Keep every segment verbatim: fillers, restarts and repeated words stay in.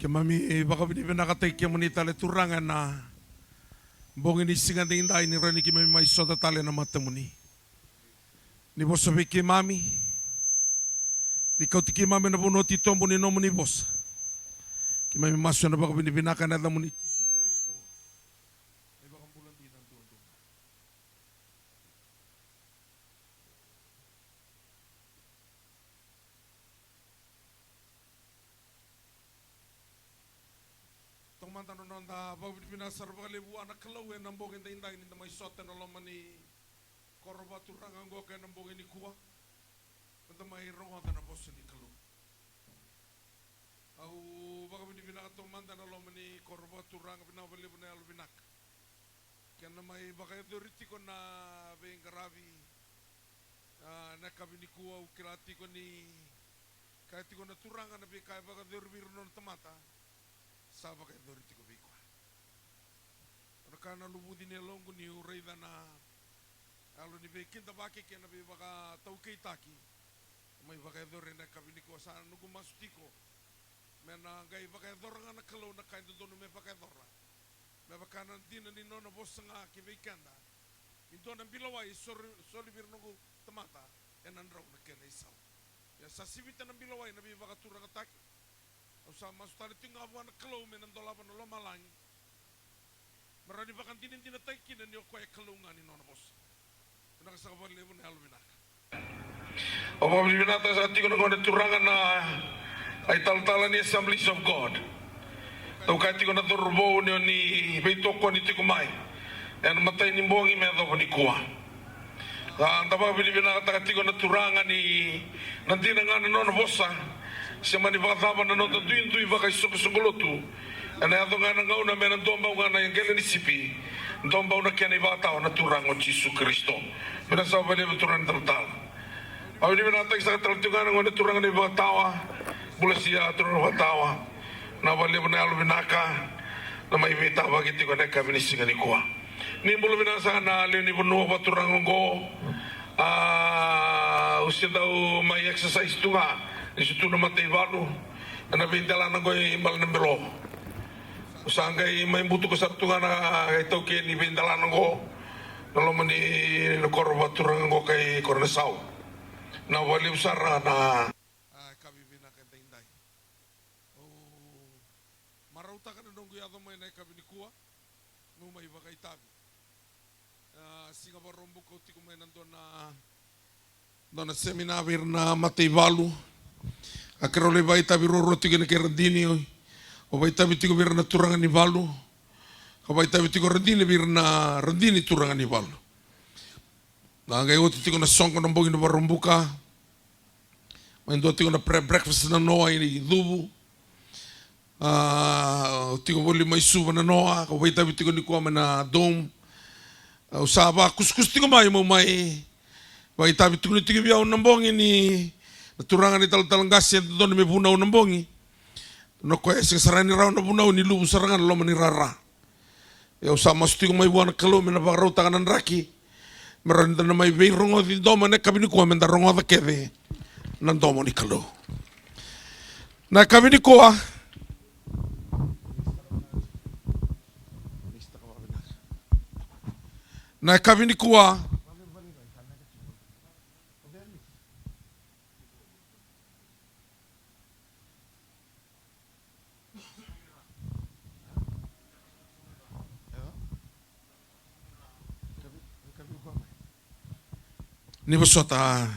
Keimami vakavinavinakataki kemuni tale Turaga ena bogi ni siga edaidai ni rawa ni keimami mai sota tale ena matamuni. Ni vosa vei keimami, ni kauti keimami ena vanua titobu ni nomuni vosa. Keimami masu ena vakavinavinaka ena yacamuni Jisu Karisito, na iVakabula dina duadua. Taumada na noda vakavinavinaka sara vakalevu vua na Kalou ena bogi edaidai ni da mai sota ena loma ni koro vakaturaga oqo ka ena bogi nikua. Meda mai rogoca na vosa ni Kalou. Au vakavinavinaka taumada ena loma ni koro vakaturaga, vinaka vakalevu na yalovinaka. Kena mai vakayacori tiko na veiqaravi, a, na yakavi nikua, au kila tiko ni kaya tiko na Turaga na veika e vakayacori vei ira na nona tamata, sa vakayacori tiko vei koya. Au na kaya na luvuci ni yaloqu niu raica na yalo ni veikidavaki kei na veivakataukeitaki mai vakayacori ena yakavi nikua. Sa noqu masu tiko me na qai vakayacora ga na Kalou na ka e dodonu me vakayacora, me vaka na dina ni nona vosa ga ki vei keda. Ni dua na bilawai e sori, soli vei ira na noqu tamata, ena drau na kena isau. Ia sa sivita na bilawai na veivakaturagataki. Au sa masu tale tiko ga vua na Kalou me na dolava na lomalagi, me rawa ni vakadinadinataki kina ni o koya e Kalou ga ni nona vosa. Vinaka saka vakalevu na yalovinaka. Au vakavinavinakataka saka tiko na gone turaga na italatala ni Assemblies of God. Au kaya tiko na cauravou ni o ni veitokoni tiko mai ena imatai ni bogi me yacova nikua. A, da vakavinavinakataka tiko na Turaga ni na dina ga na nona vosa se mani vakacava na noda duidui vakaisoqosoqo lotu. Ena yaco ga na gauna me na duabau ga na qele ni sipi, duabau na kena ivakatawa na Turaga o Jisu Karisito. Vinaka saka vakalevu Turaga na italatala. Vakavinavinakataki saka tale tiko ga na gone turaga na ivakatawa. Bula sia Turaga na ivakatawa. Vinaka vakalevu na yalovinaka na mai veitavaki tiko ena yakavi ni siga nikua. Ni bula vinaka saka na lewe ni vanua vakaturaga oqo. A, au se dau mai exercise tu ga ni se tu na mataivalu ena veidelana oqo i Balenabelo. Au sa qai mai butuka sara tu ga na itaukei ni veidelana oqo na loma ni na koro vakaturaga oqo kai Koronasau. Vinaka vakalevu sara na, a, yakavi vinaka edaidai. Au marautaka na noqu yaco mai na yakavi nikua meu mai vakaitavi. A, siga Vakaraubuka au tiko mai na dua na, dua na semina vei ira na mataivalu. A, keirau lai vakaitavi ruarua tiko ena kei Radini. Au vakaitavi tiko vei ira na turaga ni valu, ka vakaitavi tiko Radini vei ira na Radini turaga ni valu. Na qai oti tiko na soqo na bogi ni Vakaraubuka. Mai dua tiko na pre-, breakfast na noa i Cuvu. A, au tiko voli mai Suva na noa, kau vakaitavi tiko nikua mai na Dome. Au sa vakusakusa tiko mai, meu mai vakaitavi tukuni tiko vei au na bogi ni na turaga ni talatala qase e dodonu me vunau na bogi. Na koya e sega sara ni rawa na vunau ni luvu sara ga na loma ni rara. Ia au sa masu tiko mai vua na Kalou me na vakarautaka na draki me rawa ni da na mai veirogoci domo ena yakavi nikua, me da rogoca kece na domo ni Kalou. Na yakavi nikua, na yakavi nikua, ni vosota,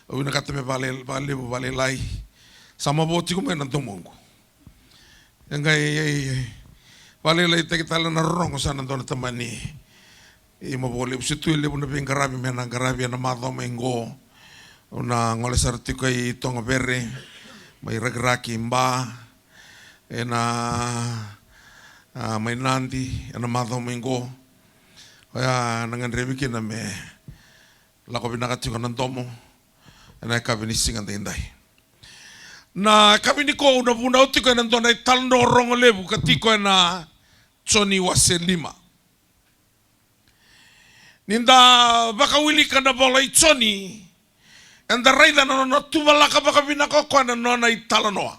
au vinakata me vale-, vakalevu vakalailai. Sa mavoa tiko mai na domoqu. E qai, e, e, vakalailaitaki tale na rorogo sa na dua na tamani. Ia mavoa levu se tu e levu na veiqaravi me na qaravi ena macawa mai qo. Au na gole sara tiko i Togavere, mai Rakiraki, Ba, ena, a, mai Nadi, ena macawa mai qo. Oya na gadrevi kina me lako vinaka tiko na domo ena yakavi ni siga daidai. Na yakavi nikua au na vunau tiko ena dua na italanoa rogo levu ka tiko ena Joni wase lima. Ni da vakawilika na vola i Joni, eda raica na nona tuvalaka vakavinaka o koya na nona italanoa.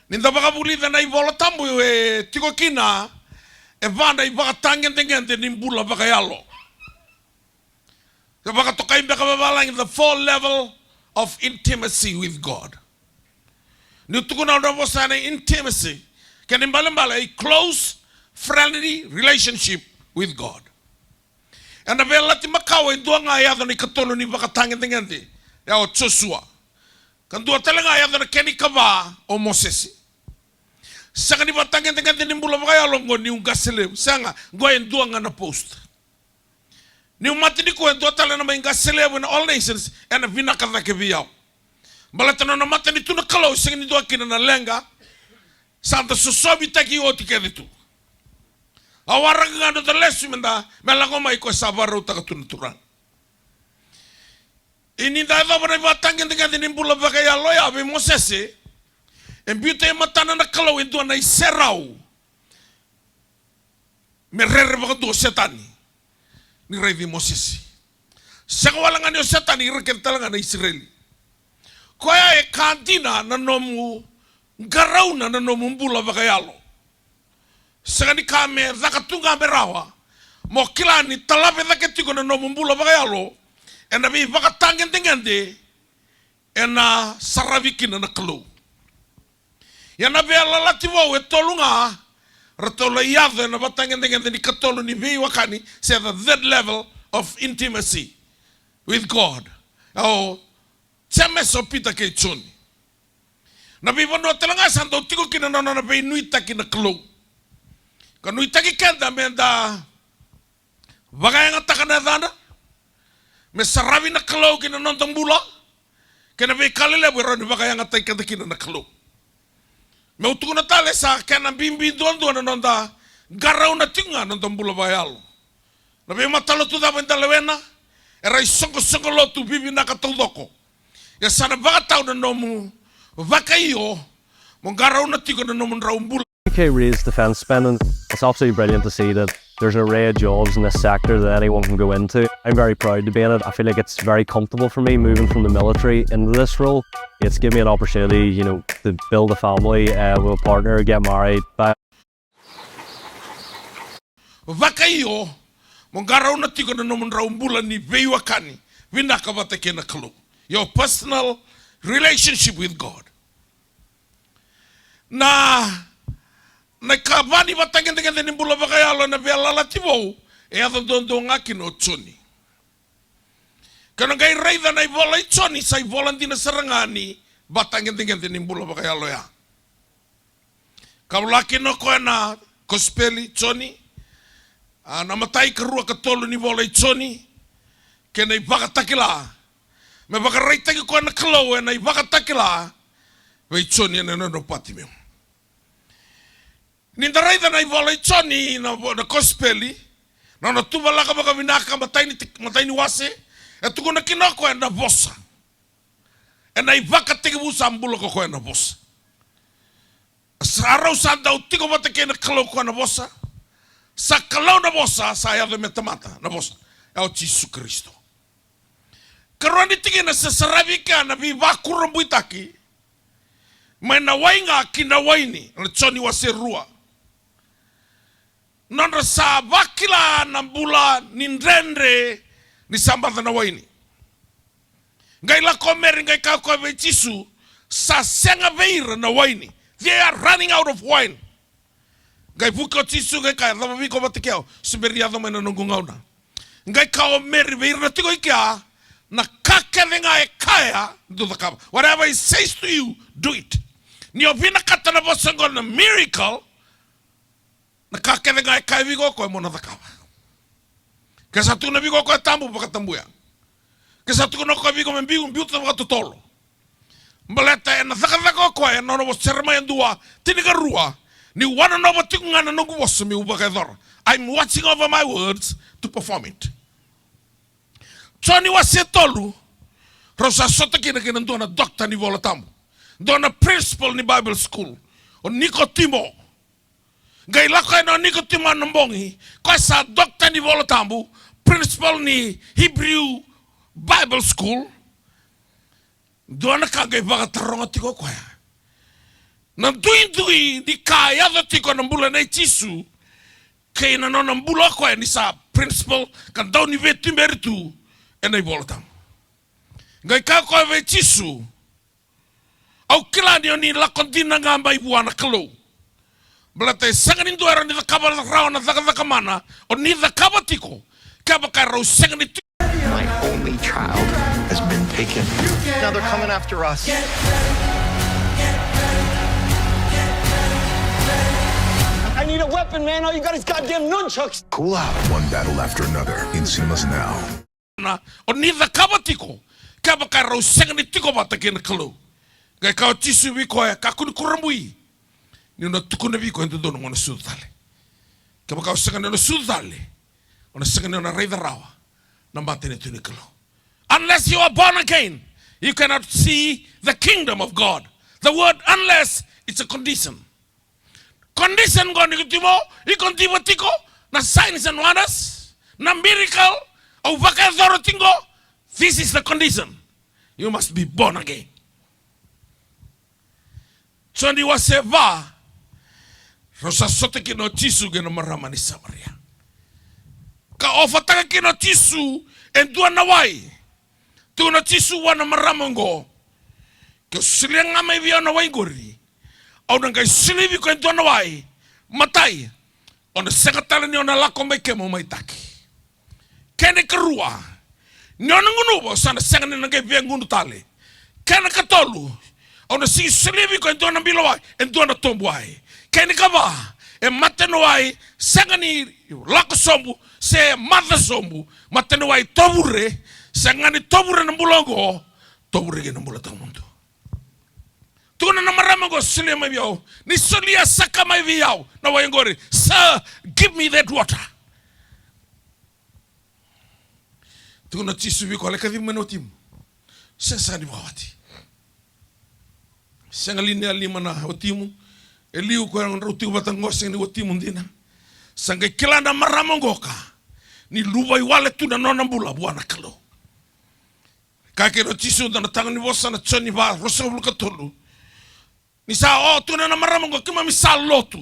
Ni da vakavulica na iVola Tabu e tiko kina e va na ivakatagedegede ni bula vakayalo. E vakatokai beka vavalagi the four level of intimacy with God. Niu tukuna na vosa na intimacy, kena ibalebale a close friendly relationship with God. Ena Veiyalayalati Makawa e dua ga e yaco na ikatolu ni vakatagedegede, ya o Josua. Ka dua tale ga e yaco na kena ikava o Mosese. Sega ni vakatagedegede ni bula vakayalo oqo niu qase levu. Sega, oqo e dua ga na post. Niu mate nikua e dua tale na mai qase levu ena All Nations, ena vinaka cake vei au. Baleta na nona matanitu na Kalou e sega ni dua kina na leqa. Sa da sosovitaki oti kece tu. A waraka ga noda lesu me da, me lako mai ko sa vakarautaka tu na Turaga. Ia ni da yacova na ivakatagedegede ni bula vakayalo ya vei Mosese, e biuta e matana na Kalou e dua na iserau. Me rere vakadua o Setani ni raici Mosese. Sega wale ga ni o Setani, ira kece tale ga na Isireli. Koya e ka dina na nomu qarauna na nomu bula vakayalo. Sega ni ka me caka tu ga me rawa mo kila ni talave cake tiko na nomu bula vakayalo ena veivakatagedegede ena saravi kina na Kalou. Ia na Veiyalayalati Vou e tolu ga ratou lai yaco ena vatagedegede ni katolu ni veiwekani, se the third level of intimacy with God. O Jemesa, o Pita kei Joni. Na veivanua tale ga sa dau tiko kina na nona veinuitaki na Kalou. Ka nuitaki keda me da vakayagataka na yacana, me saravi na Kalou ki na noda bula, kei na veika lelevu e rawa ni vakayagataki keda kina na Kalou. Meu tukuna tale, sa kena bibi duadua na noda qarauna tiko ga na noda bula vakayalo. Na veimatalotu cava eda lewena, era isoqosoqo lotu vivinaka taucoko. Ia sa na vakatau na nomu vakaio mo qarauna tiko na nomu drau bula. U K raised defence spending. It's absolutely brilliant to see that there's an array of jobs in this sector that anyone can go into. I'm very proud to be in it. I feel like it's very comfortable for me moving from the military into this role. It's given me an opportunity, you know, to build a family, uh, with a partner, get married. But Vakaio mo qarauna tiko na nomu drau bula ni veiwekani vinaka vata kei na Kalou. Your personal relationship with God. Na, na ikava ni vatagedegede ni bula vakayalo ena Veiyalayalati Vou e yaco duadua ga kina o Joni. Ke o na qai raica na ivola i Joni, sa ivola dina sara ga ni vatagedegede ni bula vakayalo ya. Ka vola kina o koya na kosipeli i Joni, a, na matai, karua, katolu ni vola i Joni, kei na iVakatakila. Me vakaraitaki koya na Kalou ena iVakatakila vei Joni ena nona Patimeo. Ni da raica na ivola i Joni, na vo-, na kosipeli, na nona tuvalaka vakavinaka, matai ni tik-, matai ni wase, e tukuna kina o koya na Vosa. Ena ivakatekivu sa bula ko koya na Vosa. Sa rau sa dau tiko vata kei na Kalou ko koya na Vosa. Sa Kalou na Vosa, sa yaco me tamata na Vosa. E o Jisu Karisito. Karua ni tikina sa saravi kea na veivakurabuitaki mai na wai ga ki na waini, na Joni wase rua. Nodra sa vakila na bula ni dredre ni sa baca na waini. Qai lako o Meri, qai kaya o koya vei Jisu, sa sega vei ira na waini. They are running out of wine. Qai vuki o Jisu, qai kaya, cava vei iko vata kei au, se bera ni yaco mai na noqu gauna. Qai kaya o Meri vei ira na tiko i kea, na ka kece ga e kaya, dou cakava. Whatever he says to you, do it. Ni o vinakata na vosa oqo na miracle, na ka kece ga e kaya vei iko o koya mo na cakava. Ke sa tukuna vei iko o koya tabu, vakatabuya. Ke sa tukuna o koya vei iko me biu, biuta vakatotolo. Baleta ena cakacaka o koya, ena nona vosa, Jeremaia dua, tinikarua, niu wanonova tiko ga na noqu vosa meu vakayacora. I'm watching over my words to perform it. Joni wase tolu, rau sa sota kina kei na dua na dokta ni Vola Tabu, dua na principal ni Bible school, o Nikotimo. Qai lako yani o Nikotimo ena bogi, koya sa dokta ni Vola Tabu, principal ni Hebrew Bible School. Dua na ka qai vakataroga tiko o koya. Na duidui ni ka e yaco tiko ena bula nei Jisu kei na nona bula o koya ni sa principal ka dau ni veituberi tu ena iVola Tabu. Qai kaya o koya vei Jisu, au kila ni o ni lako dina ga mai vua na Kalou. Baleta e sega ni dua e rawa ni cakava rawa na cakacaka mana o ni cakava tiko kevaka e rau sega ni tu. My only child has been taken. Now they're coming after us. I need a weapon, man. All you got is goddamn nunchucks. Cool out. One battle after another in cinemas now. Na, o ni cakava tiko, kevaka e rau sega ni tiko vata kei na Kalou. Qai kaya o Jisu vei koya, kakua ni kurabui, niu na tukuna vei iko e dodonu mo na sucu tale. Kevaka o sega ni o na sucu tale, o na sega ni o na raica rawa na matanitu ni Kalou. Unless you are born again, you cannot see the kingdom of God. The word unless, it's a condition. Condition qo ni Nikotimo, iko diva tiko na signs and wonders, na miracle au vakayacora tiko. This is the condition. You must be born again. Joni wase va, rau sa sota kina o Jisu kei na marama ni Samaria. Ka ofataka kina o Jisu e dua na wai. Tukuna o Jisu vua na marama oqo, ke o solia ga mai vei au na wai qori, au na qai solia vei iko e dua na wai. Matai, o na sega tale ni o na lako mai ke mo mai taki. Kena ikarua, ni o na gunuva o sa na sega ni na qai via gunu tale. Kena ikatolu, au na sega ni solia vei iko e dua na bilo wai, e dua na tobu wai. Kena ikava, e mate na wai, sega ni lako sobu se maca sobu. Mate na wai tovure, sega ni tovure na bula oqo, tovure kei na bula tawamudu. Tukuna na marama oqo, solia mai vei au. Ni solia saka mai vei au na wai oqori. Sir, give me that water. Tukuna o Jisu vei koya, lai kaciva mai na watimu. Sega saka ni vakawati. Sega li ni a lima na watimu? E liu koya drau tiko vata qo, sega ni watimu dina. Sa qai kila na marama oqo ka ni luvaiwale tu na nona bula vua na Kalou. Kaya kina o Jisu, dua na tagi ni vosa na Joni va, ruasagavulu ka tolu. Ni sa, o, tukuna na marama oqo, keimami sa lotu.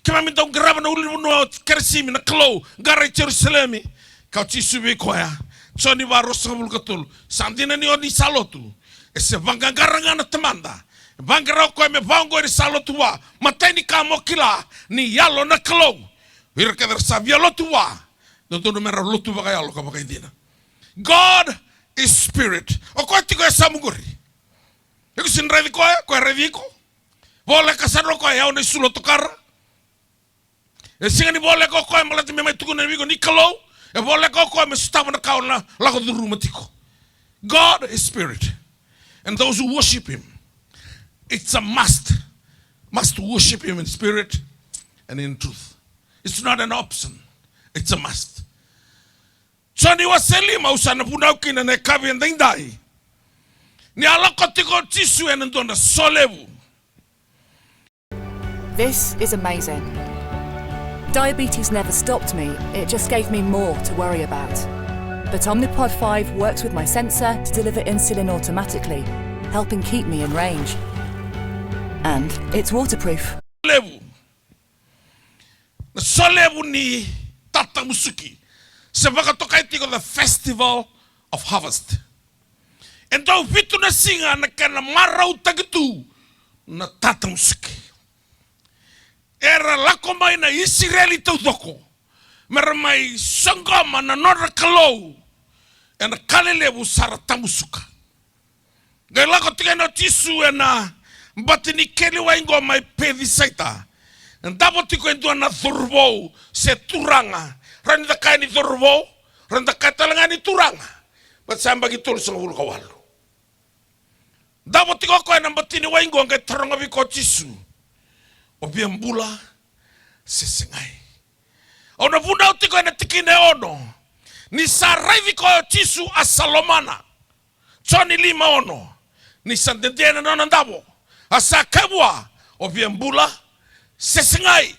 Keimami dau qarava na ulunivanua o Kerisimi na Kalou, qara i Jerusalemi. Kaya o Jisu vei koya, Joni va, ruasagavulu ka tolu. Sa dina ni o ni sa lotu. E se vaqaqara ga na Tamada. E vaqara o koya me vaqo ni sa lotu vua. Matai ni ka mo kila ni yalo na Kalou. Ira kece era sa via lotu vua, dodonu me ra lotu vakayalo ka vakaidina. God is spirit. O koya tiko e yasamu qori. Iko sega ni raici koya, koya e raici iko. Voleka sara o koya, e au na isulu o tokara. E sega ni voleka o koya baleta me mai tukuna vei iko ni Kalou. E voleka o koya me sotava na ka o na lako curuma tiko. God is spirit. And those who worship him, it's a must. Must worship him in spirit and in truth. It's not an option. It's a must. Joni wase lima, au sa na vunau kina na yakavi edaidai. Ni a lako tiko o Jisu ena dua na solevu. This is amazing. Diabetes never stopped me, it just gave me more to worry about. But Omnipod five works with my sensor to deliver insulin automatically, helping keep me in range. And it's waterproof. Levu. Na solevu ni tatamusuki. Se vakatokai tiko the festival of harvest. E dau vitu na siga na kena marautaki tu na tatamusuki. Era lako mai na Isireli taucoko me ra mai soqoma na nodra Kalou ena ka lelevu sa ra tamusuka. Qai lako tiko yani o Jisu ena bati ni keli wai qo mai Pecisaita. Davo tiko e dua na cauravou se turaga. Rawa ni da kaya ni cauravou, rawa ni da kaya tale ga ni turaga. Baleta sa yabaki tolusagavulu ka walu. Davo tiko o koya ena bati ni wai qo, qai taroga vei koya o Jisu, o via bula se segai? Au na vunau tiko ena tikina e ono. Ni sa raici koya o Jisu a sa lomana. Joni lima ono. Ni sa dede na nona davo, a sa kaya vua, o via bula se segai?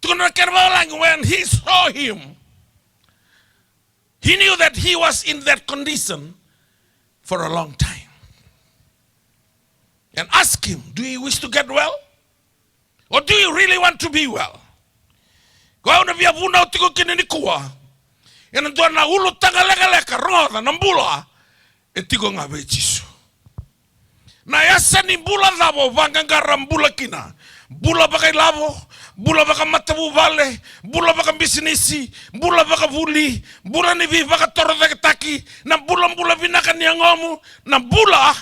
Tukuna na kena vavalagi, when he saw him, he knew that he was in that condition for a long time. and ask him, do you wish to get well? Or do you really want to be well? Koya au na via vunau tiko kina nikua. Ena dua na ulutaga lekaleka, rogoca, na bula e tiko ga vei Jisu. Na yasa ni bula cava o vaqaqara bula kina? Bula vakailavo, bula vakamatavuvale, bula vakabisinisi, bula vakavuli, bula ni veivakatorocaketaki, na bulabula vinaka ni yagomu, na bula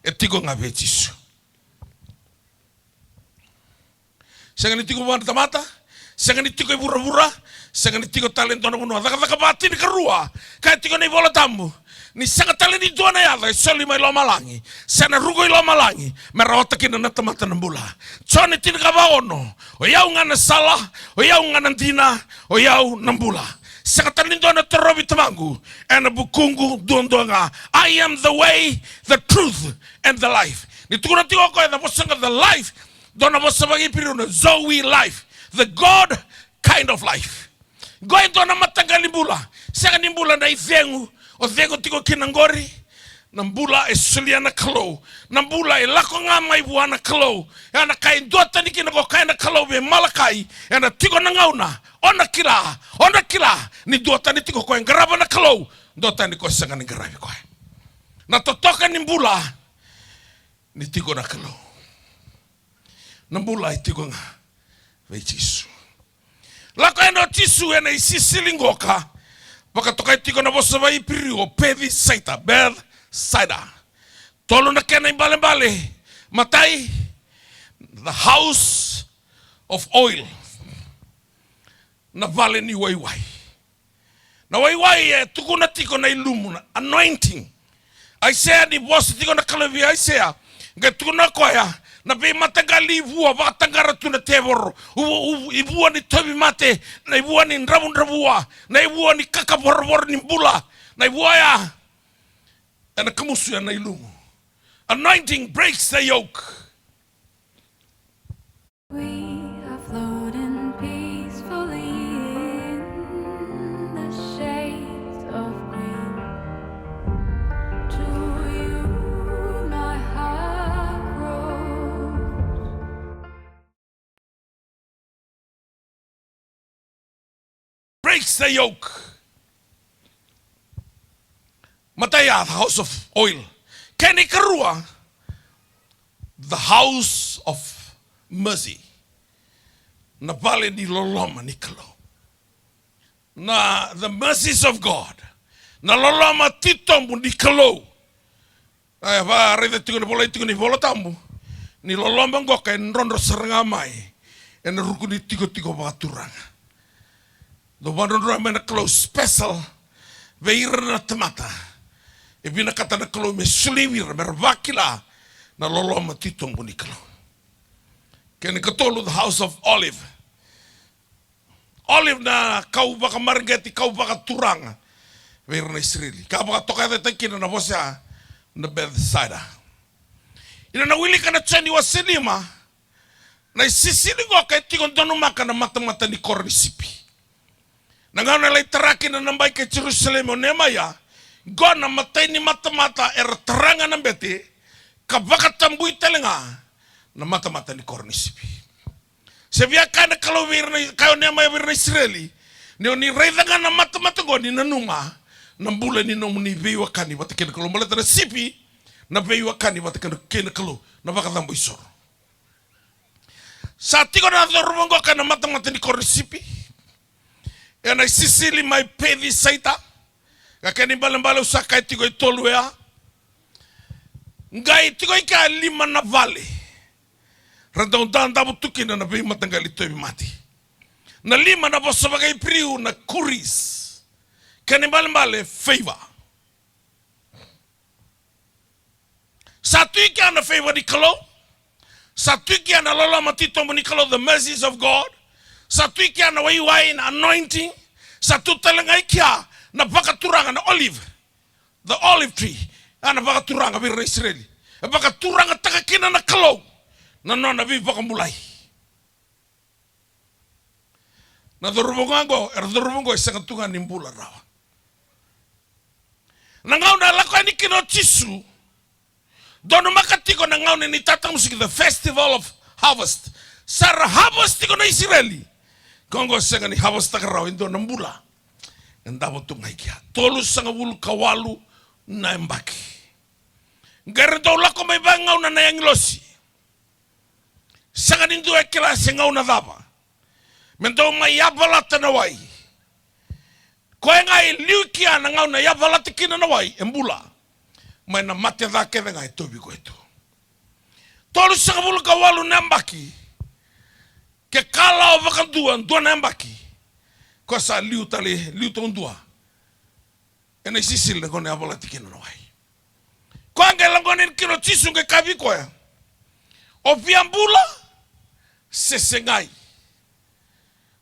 e tiko ga vei Jisu. Sega ni tiko vua na tamata, sega ni tiko i vuravura, sega ni tiko tale e dua na vanua. Cakacaka va tinikarua, kaya tiko na iVola Tabu, ni sega tale ni dua na yaca e soli mai lomalagi se na ruku i lomalagi me rawata kina na tamata na bula. Joni tinikava ono, o yau ga na sala, o yau ga na dina, o yau na bula. Sega tale ni dua na torovi Tamaqu ena vukuqu duadua ga. I am the way, the truth, and the life. Ni tukuna tiko o koya na vosa ga the life, dua na vosa vakaIperiu na Zoe life, the God kind of life. Qo e dua na mataqali bula. Sega ni bula na icegu o cegu tiko kina qori. Na bula e solia na Kalou. Na bula e lako ga mai vua na Kalou. Ena ka e duatani kina, ko kaya na Kalou vei Malakai, ena tiko na gauna o na kila, o na kila ni duatani tiko ko e qarava na Kalou, duatani ko e sega ni qaravi koya. Na totoka ni bula ni tiko na Kalou. Na bula e tiko ga vei Jisu. Lako yani o Jisu ena isisili qoka. Vakatokai tiko na vosa vakaIperiu o Pethisaita, Bethsaida. Tolu na kena ibalebale. Matai, the house of oil. Na vale ni waiwai. Na waiwai e tukuna tiko na ilumu, na anointing. Aisea, ni vosa tiko na Kalou vei Aisea, qai tukuna o koya na veimataqali ivua vakataqara tu na tevoro, u-, u-, ivua ni tauvimate, na ivua ni dravudravua, na ivua ni kakavorovoro ni bula, na ivua ya ena kamusu ya na ilumu. Anointing breaks the yoke. We are floating peacefully in the shades of green. To you, my heart grows. Breaks the yoke. Matai ya, the house of oil. Kena ikarua, the house of mercy. Na vale ni loloma ni Kalou. Na, the mercies of God. Na loloma titobu ni Kalou. E, vakaraica tiko ni volai tiko ni Vola Tabu, ni loloma qoka e drodro sara ga mai ena ruku ni tikotiko vakaturaga. Dau vakadrodroya mai na Kalou special vei ira na tamata e vinakata na Kalou me solia vei ira, me ra vakila na loloma titobu ni Kalou. Kena ikatolu, the house of olive. Olive na kau vakamareqeti, kau vakaturaga vei ira na Isireli. Ka vakatokayacataki kina na vosa ya na Bethsaida. Ina na wilika na Joni wase lima, na isisili qoka e tiko donumaka na matamata ni koro ni sipi. Na gauna e lai tara kina na bai kei Jerusalemi o Nemaia, qo na imatai ni matamata era taraga na bete, ka vakatabui tale ga na matamata ni koro ni sipi. Se via kaya na Kalou vei ira na, kaya o Nemaia vei ira na Isireli, ni o ni raica ga na matamata qo ni nanuma na bula ni nomuni veiwekani vata kei na Kalou. Baleta na sipi na veiwekani vata kei na, kei na Kalou, na vakacabo isoro. Sa tiko na cauravou qoka ena matamata ni koro ni sipi, ena isisili mai Pethisaita. Ka kena ibalebale au sa kaya tiko e tolu ya. Qai tiko i kea e lima na vale ra dau dadavu tu kina na veimataqali tauvimate. Na lima na vosa vakaIperiu na kuris. Kena ibalebale, favor. Sa tu i kea na favor ni Kalou. Sa tu i kea na loloma titobu ni Kalou, the mercies of God. Sa tu i kea na waiwai, na anointing. Sa tu tale ga i kea na vakaturaga, na olive. The olive tree. A, na vakaturaga vei ira na Isireli. E vakaturagataka kina na Kalou na nona veivakabulai. Na cauravou ga qo, era cauravou qo e sega tu ga ni bula rawa. Na gauna e lako yani kina o Jisu, Donumaka tiko na gauna ni tatamusuki, the festival of harvest. Sa ra harvest tiko na Isireli. Ko qo sega ni harvest-taka rawa e dua na bula. E davo tu ga i kea. Tolusagavulu ka walu na yabaki. Qai ra dau lako mai vagauna na agilosi. Sega ni dua e kila se gauna cava me dau mai yavalata na wai. Koya ga e liu i kea na gauna e yavalata kina na wai, e bula. Mai na mate ca kece ga e tauvi koya tu. Tolusagavulu ka walu na yabaki. Ke kalawa vakadua, dua na yabaki. Ko sa liu tale, liu taudua. Ena isisili na gauna e yavalati kina na wai. Koya qai lagona kina o Jisu qai kaya vei koya, o via bula se segai?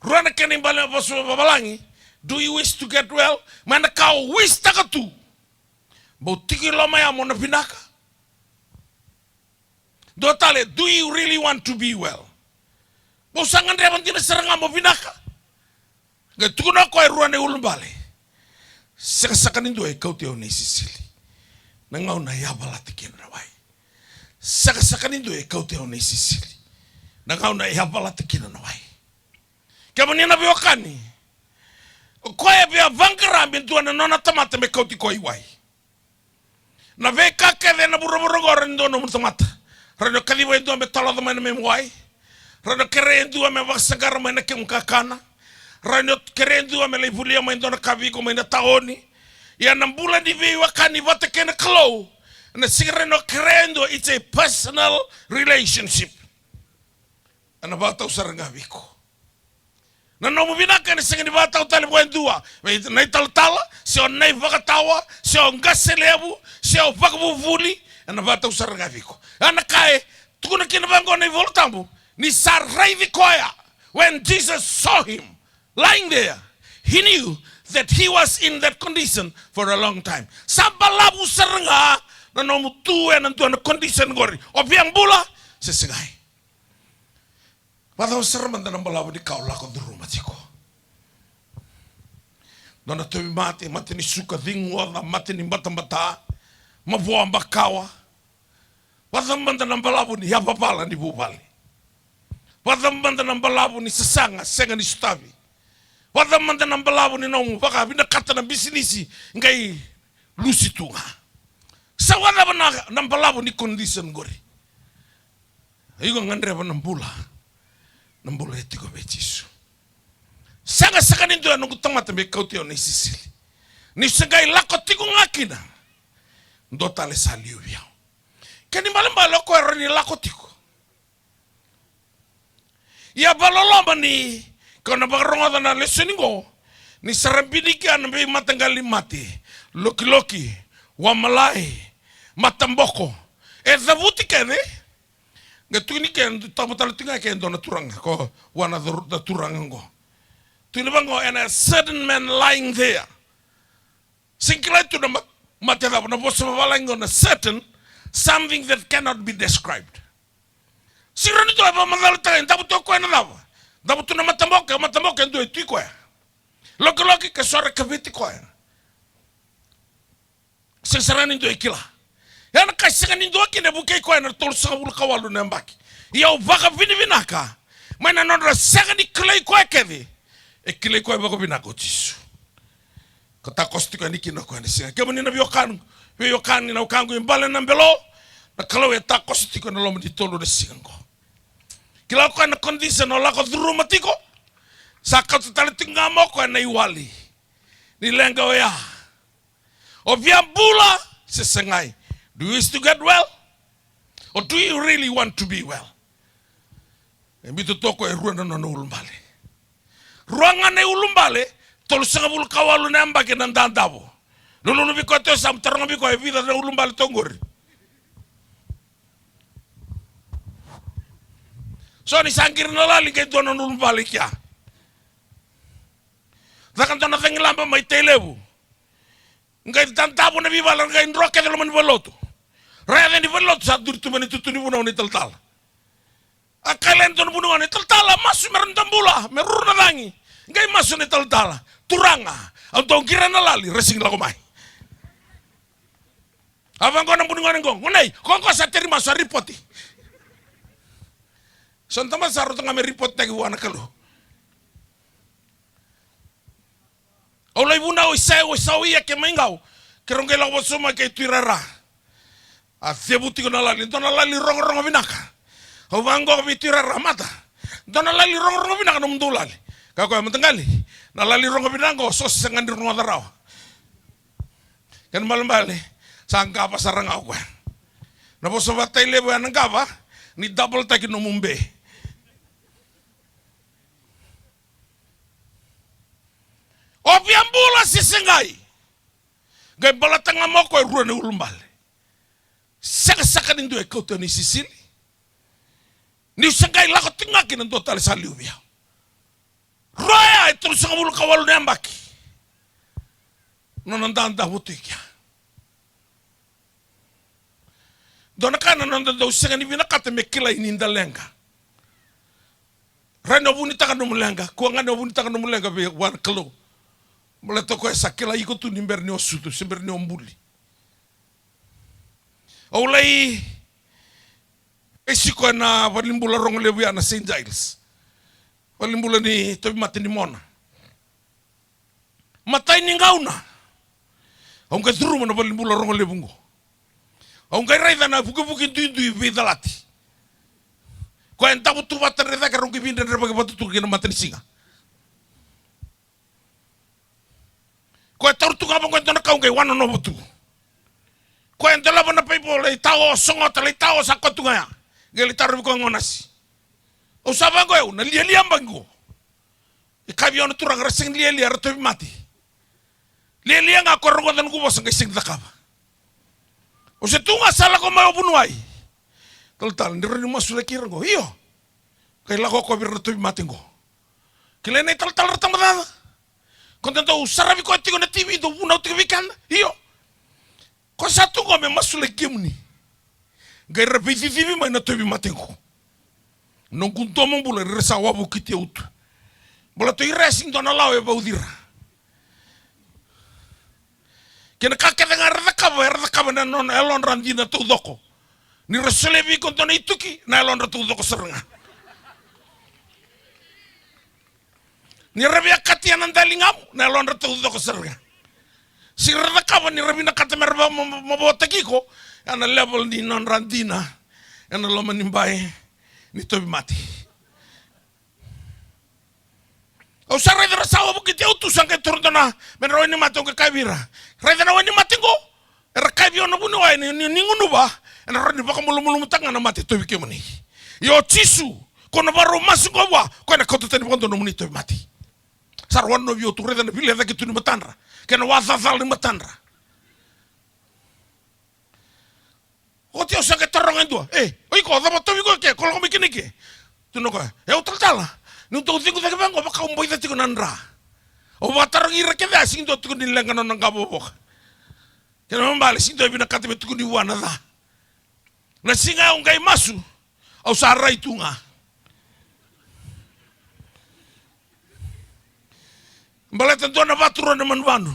Rua na kena ibale na vosa vavalagi. Do you wish to get well? Mai na ka o wish-taka tu. Bau tiko i loma ya mo na vinaka. Dua tale, do you really want to be well? Bau sa gadreva dina sara ga mo vinaka? Qai tukuna o koya e rua na iulubale. Sega saka ni dua e kauti au na isisili. Na gauna e yavalati kina na wai. Sega saka ni dua e kauti au na isisili. Na gauna e yavalati kina na wai. Kemuni na veiwekani, o koya e via vaqara me dua na nona tamata me kauti koya i wai. Na veika kece ena vuravura oqo, rawa ni dua nomu tamata. Rawa ni o kaciva e dua me taloca mai na memu wai. Rawa ni o kerea e dua me vakasaqara mai na kemu kakana. Rawa ni o kerea e dua me lai volia mai dua na ka vei iko mai na taoni. Ia na bula ni veiwekani vata kei na Kalou, ena sega ni rawa ni o kerea e dua, it's a personal relationship. Ena vakatau sara ga vei iko. Na nomu vinaka ena sega ni vakatau tale vua e dua. Vei na italatala, se o na ivakatawa, se o qase levu, se o vakavuvuli, ena vakatau sara ga vei iko. Ena ka e tukuna kina vaqo na iVola Tabu, ni sa raici koya. When Jesus saw him lying there, he knew that he was in that condition for a long time. Sa balavu sara ga na nomu tu ena dua na condition qori. O via bula se segai? Vakacava sara mada na balavu ni ka o lako curuma tiko? Dua na tauvimate, mate ni suka, ciqoca, mate ni batabata, mavoa makawa. Vakacava mada na balavu ni yavavala ni vuvale? Vakacava mada na balavu ni sasaga sega ni sotavi? Vakacava mada na balavu ni nomu vakavinakata na bisinisi qai lusi tu ga? Sa vakacava na, na balavu ni condition qori? Iko gadreva na bula, na bula e tiko vei Jisu. Sega saka ni dua e noqu tamata me kauti au na isisili. Niu se qai lako tiko ga kina, dua tale sa liu vei au. Kena ibalebale o koya rawa ni lako tiko. Ia vakaloloma ni ko na vakarogoca na lesoni qo, ni sa ra bini kina na veimataqali mate, lokiloki, wamalai, mataboko. E cavuti kece. Qai tukuni ke, tabu tale tu ga ke dua na turaga, ko vua na turaga qo. Tukuni vaqo, and a certain man lying there. Sega ni kilai tu na ma-, mate cava, na vosa vavalagi qo na certain, something that cannot be described. Sega ni dua e vakamacalataka, e davo tu o koya na cava? Davo tu na mataboko, mataboko e dua e tui koya. Lokiloki ke so era kaveti koya. Sega sara ni dua e kila. Ia na ka e sega ni dua kina e vukei koya na tolusagavulu ka walu na yabaki. Ia au vakavinavinaka mai na nodra sega ni kilai koya kece, e kilai koya vakavinaka o Jisu. Ka takoso tiko yani kina o koya na siga. Kemuni na veiwekani, veiwekani na wekaqu i Bale na Belo, na Kalou e takoso tiko ena loma ni tolu na siga qo. Kila o koya na condition o lako curuma tiko. Sa kauta tale tiko ga mai o koya na iwali ni leqa oya. O via bula se segai? Do you wish to get well? Or do you really want to be well? E biuta toka e rua na nona ulubale. Rua ga na ulubale, tolusagavulu ka walu na yabaki na dadavo. Lululu vei koya tu e yasamu, taroga vei koya e vica na ulubale tu qori. So ni sa qiri na lali qai dua na ulubale i kea. Caka dua na cagilaba mai Tailevu. Qai dadavo na veivale, qai dro kece loma ni valenilotu. Ra yaco yani valenilotu sa duri tu mai na itutu ni vunau na italatala. A kaya e dua na vuniwai, na italatala, masu me ra dau bula, me ruru na cagi. Qai masu na italatala. Turaga, au dau qiri na lali, ra sega ni lako mai. A vaqo na bu ni gone qo, gone, ko qo sa teri masu a ripoti. So na tamata sa rauta ga me ripotitaki vua na Kalou. Au lai vunau i Sa, i Sauia kei Maiqao. Keirau qai lako vata sobu mai kei Tui Rara. A cevu tiko na lali, dua na lali rogorogo vinaka. Au vaqo vei Tui Rara, mata, dua na lali rogorogo vinaka nomudou lali. Kaya o koya, mataqali, na lali rogo vinaka qo so sega ni rogoca rawa. Kena ibalebale sa qava sara ga o koya. Na vosa vata i levu ya na qava, ni double-taki nomu be. O via bula se segai. Qai baleta ga mai o koya e rua na iulubale. Sega saka ni dua e kauta ni sisili. Niu sa qai lako tiko ga kina dua tale sa liu vei au. Rua ya e tolusagavulu ka walu na yabaki. Nona dadabe tu i kea. Dua na ka na noda dau sega ni vinakata me kilai ni da leqa. Rai ni o vunitaka nomu leqa, kua ga ni o vunitaka nomu leqa vei vua na Kalou. Baleta o koya sa kilai iko tu ni bera ni o sucu se bera ni o buli. Au lai veisiko ena valenibula rogo levu ya na Saint Giles. Valenibula ni tauvimate ni Mona. Matai ni gauna au qai curuma na valenibula rogo levu qo. Au qai raica na vukivuki duidui veicalati. Koya e davo tu vata na cake, rau qai veidredrevaki vata tu kei na matanisiga. Koya e taura tu ga vaqo e dua na ka, au qai wanonovo tu. Koya e dolava na paipo, lai tao, sogota, lai tao, sa koya tu ga ya. Qai lai tarovi koya qo nasi. Au sa vaqo, au na lialia baqo. E kaya vei au na turaga, ra sega ni lialia, era tauvimate. Lialia ga ko rogoca noqu vosa qai sega ni cakava. O se tu ga sa lako mai o vuniwai. Talatala, ni rawa ni masulaki ira qo? Io. Qai lako ko vei ira na tauvimate qo. Kilai na italatala ra tabacakacaka. Ko da dau saravi koya tiko na T V, dau vunau tiko vei keda. Io. Ko sa tu qo me masulaki kemuni. Qai ra veicicivi mai na tauvimate qo. Noqu domobula, ira sa wavokiti au tu. Baleta o ira e sega ni dua na lawa e vauci ira. Kei na ka kece ga era cakava, era cakava na nona yalodra dina taucoko. Ni ra solia vei iko dua na ituki, na yalodra taucoko sara ga. Ni ra via katia na daligamu, na yalodra taucoko sara ga. Sega ni ra cakava ni ra vinakata me ra va-, ma-, ma-, mavoataki iko ena level ni nodra dina ena loma ni bai ni tauvimate. Au sa raica ra sa wavokiti au tu, sa qai toro dua na, me na wainimate, au qai kaya vei ira, raica na wainimate qo. Era kaya vei au na vuniwai ni, ni, ni gunuva, ena rawa ni vakamalumalumutaka ga na mate e tauvi kemuni. Ia o Jisu, ko na vakarau masu qo vua, koya ena kauta tani vakadua na nomuni tauvimate. Sa ra wanonovi au tu, raica na vilecaki tu ni matadra kei na wacacala ni matadra. Oti au sa qai taroga e dua, e, o iko, cava tauvi iko eke, ko lako mai kina ike? Tukuna o koya, e, au talatala, niu dau cegu cake vaqo, vaka au boica tiko na dra. Au vakatarogi ira kece, a sega ni dua tiko ni leqa nona qavokavoka. Kena ibalebale sega ni dua e vinakata me tukuni vua na ca. Na siga au qai masu, au sa rai tu ga. Baleta dua na vatu, rua na manumanu.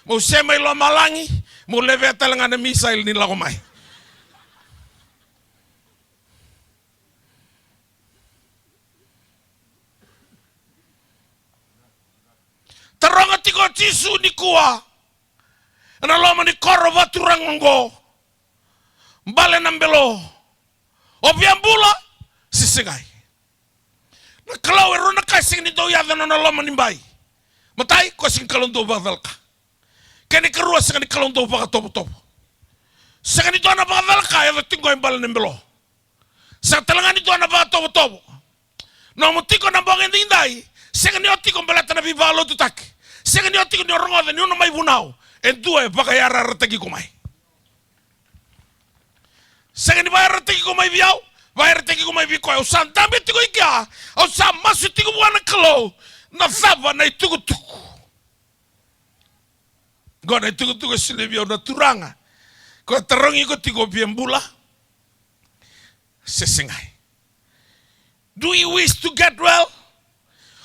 Meu se mai lomalagi, meu levea tale ga na missile ni lako mai. Taroga tiko o Jisu nikua ena loma ni koro vaturaga oqo. Bale na belo. O via bula se segai. Na Kalou e rua na ka e sega ni dau yaco ena nona loma ni bai. Matai, koya sega ni Kalou dau vakacalaka. Kena ikarua, sega ni Kalou dau vakatovotovo. Sega ni dua na vakacalaka e yaco tiko qo e bale na belo. Sega tale ga ni dua na vakatovotovo. Nomu tiko na bogi edaidai, sega ni o tiko baleta na veivakalotutaki. Sega ni o tiko ni o rogoca niu na mai vunau. E dua e vakayarayarataki iko mai. Sega ni vakayarayarataki iko mai vei au, vakayarayarataki iko mai vei koya. Au sa dabe tiko i kea, au sa masu tiko vua na Kalou. Na cava na itukutuku? Qo na itukutuku e solia vei au na Turaga. Koya tarogi iko tiko, o via bula se segai. Do you wish to get well?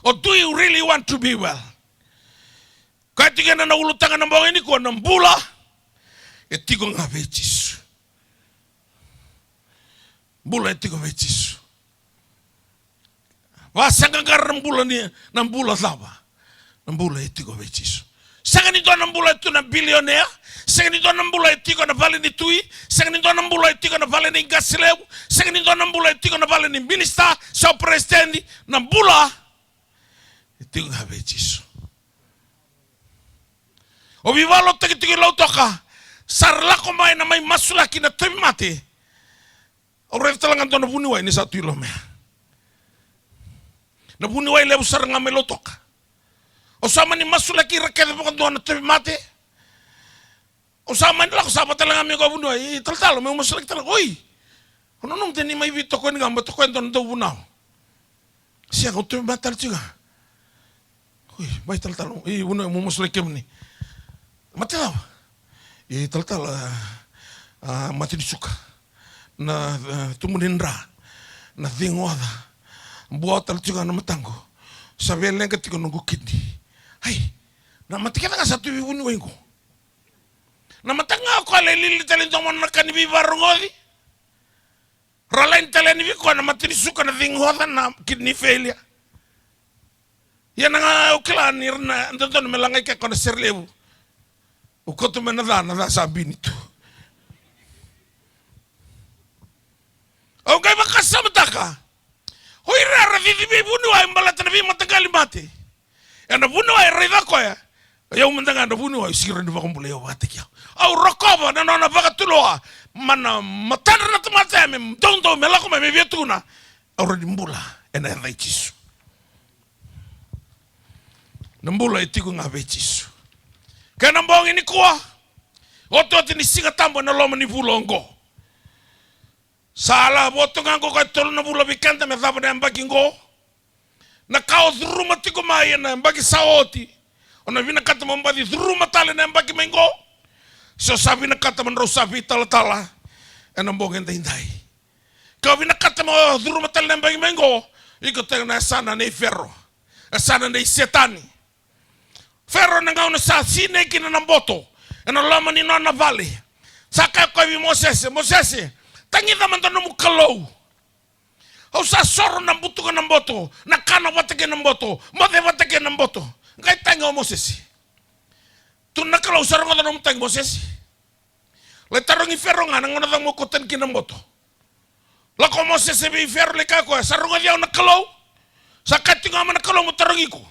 Or do you really want to be well? Koya tiko ena na ulutaga na bogi nikua, na bula. E tiko ga vei Jisu. Bula e tiko vei Jisu. Vakasaqaqara na bula ni, na bula cava? Na bula e tiko vei Jisu. Sega ni dua na bula e tu na bilionea, sega ni dua na bula e tiko na vale ni tui, sega ni dua na bula e tiko na vale ni qase levu, sega ni dua na bula e tiko na vale ni minisita, se o peresitedi, na bula e tiko ga vei Jisu. O veivakalotutaki tiko i Lautoka, sa ra lako mai na mai masulaki na tauvimate. Au raica tale ga dua na vuniwai ni sa tu i loma ya. Na vuniwai levu sara ga mai Lautoka. Au sa mani masulaki ira kece vakadua na tauvimate. Au sa mani lako sa vata tale ga mai ko a vuniwai, "Ei, talatala, meu masulaki tale." "Oi. Au nanuma de ni mai veitokoni ga, me tokoni dua na dauvunau." "Sega, au tauvimate tale tiko ga." "Oi, mai talatala, ei, vuniwai, meu masulaki kemuni." "Mate cava?" "Ei, talatala, a, mate ni suka. Na, a, tubu ni dra. Na cegu oca. Bua tale tiko ga na mataqu. Sa via leqa tiko noqu kidney." Ai, na mate kece ga sa tu vei vuniwai qo. Na mataka ga o koya lai lili tale i domo na ka ni veivarogoci. Ra laini tale yani vei koya na mate ni suka, na cegu oca, na kidney failure. Ia na ga au kila ni ra na dodonu me lagai kea koya na sere levu. Au kauta mai na ca, na ca sa bini tu. Au qai vakasamataka. O ira era cici veivuniwai baleta na veimataqali mate. Ena vuniwai e raica koya. O yau mada ga na vuniwai, sega ni rawa ni vakabulai au vakataki au. Au rokova na nona vakatulewa mai na matadra na tamata ya me doudou me lako mai me via tukuna, au rawa ni bula ena yaca i Jisu. Na bula e tiko ga vei Jisu. Kena bogi nikua, otioti ni Siga Tabu ena loma ni vula oqo. Sa la votu ga oqo ka tolu na vula vei keda me cava na yabaki oqo. Na ka o curuma tiko mai ena yabaki sa oti, o na vinakata mo baci curuma tale na yabaki mai oqo. Se o sa vinakata mo drau sa veitalatala ena bogi edaidai. Ke o vinakata mo curuma tale na yabaki mai oqo, iko tale na yasana nei Fero, yasana nei Setani. Fero na gauna sa sinai kina na boto ena loma ni nona vale, sa kaya koya vei Mosese, "Mosese, tagica mada nomu Kalou. Au sa soro na butuka na boto, na kana vata kei na boto, moce vata kei na boto." Qai tagi o Mosese. Tu na Kalou sa rogoca nomu tagi, Mosese. Lai tarogi Fero ga, "Na gauna cava mo kauta yani kina na boto?" Lako o Mosese vei Fero, lai kaya koya, "Sa rogoci au na Kalou. Sa kaya tiko ga mai na Kalou mo tarogi iko,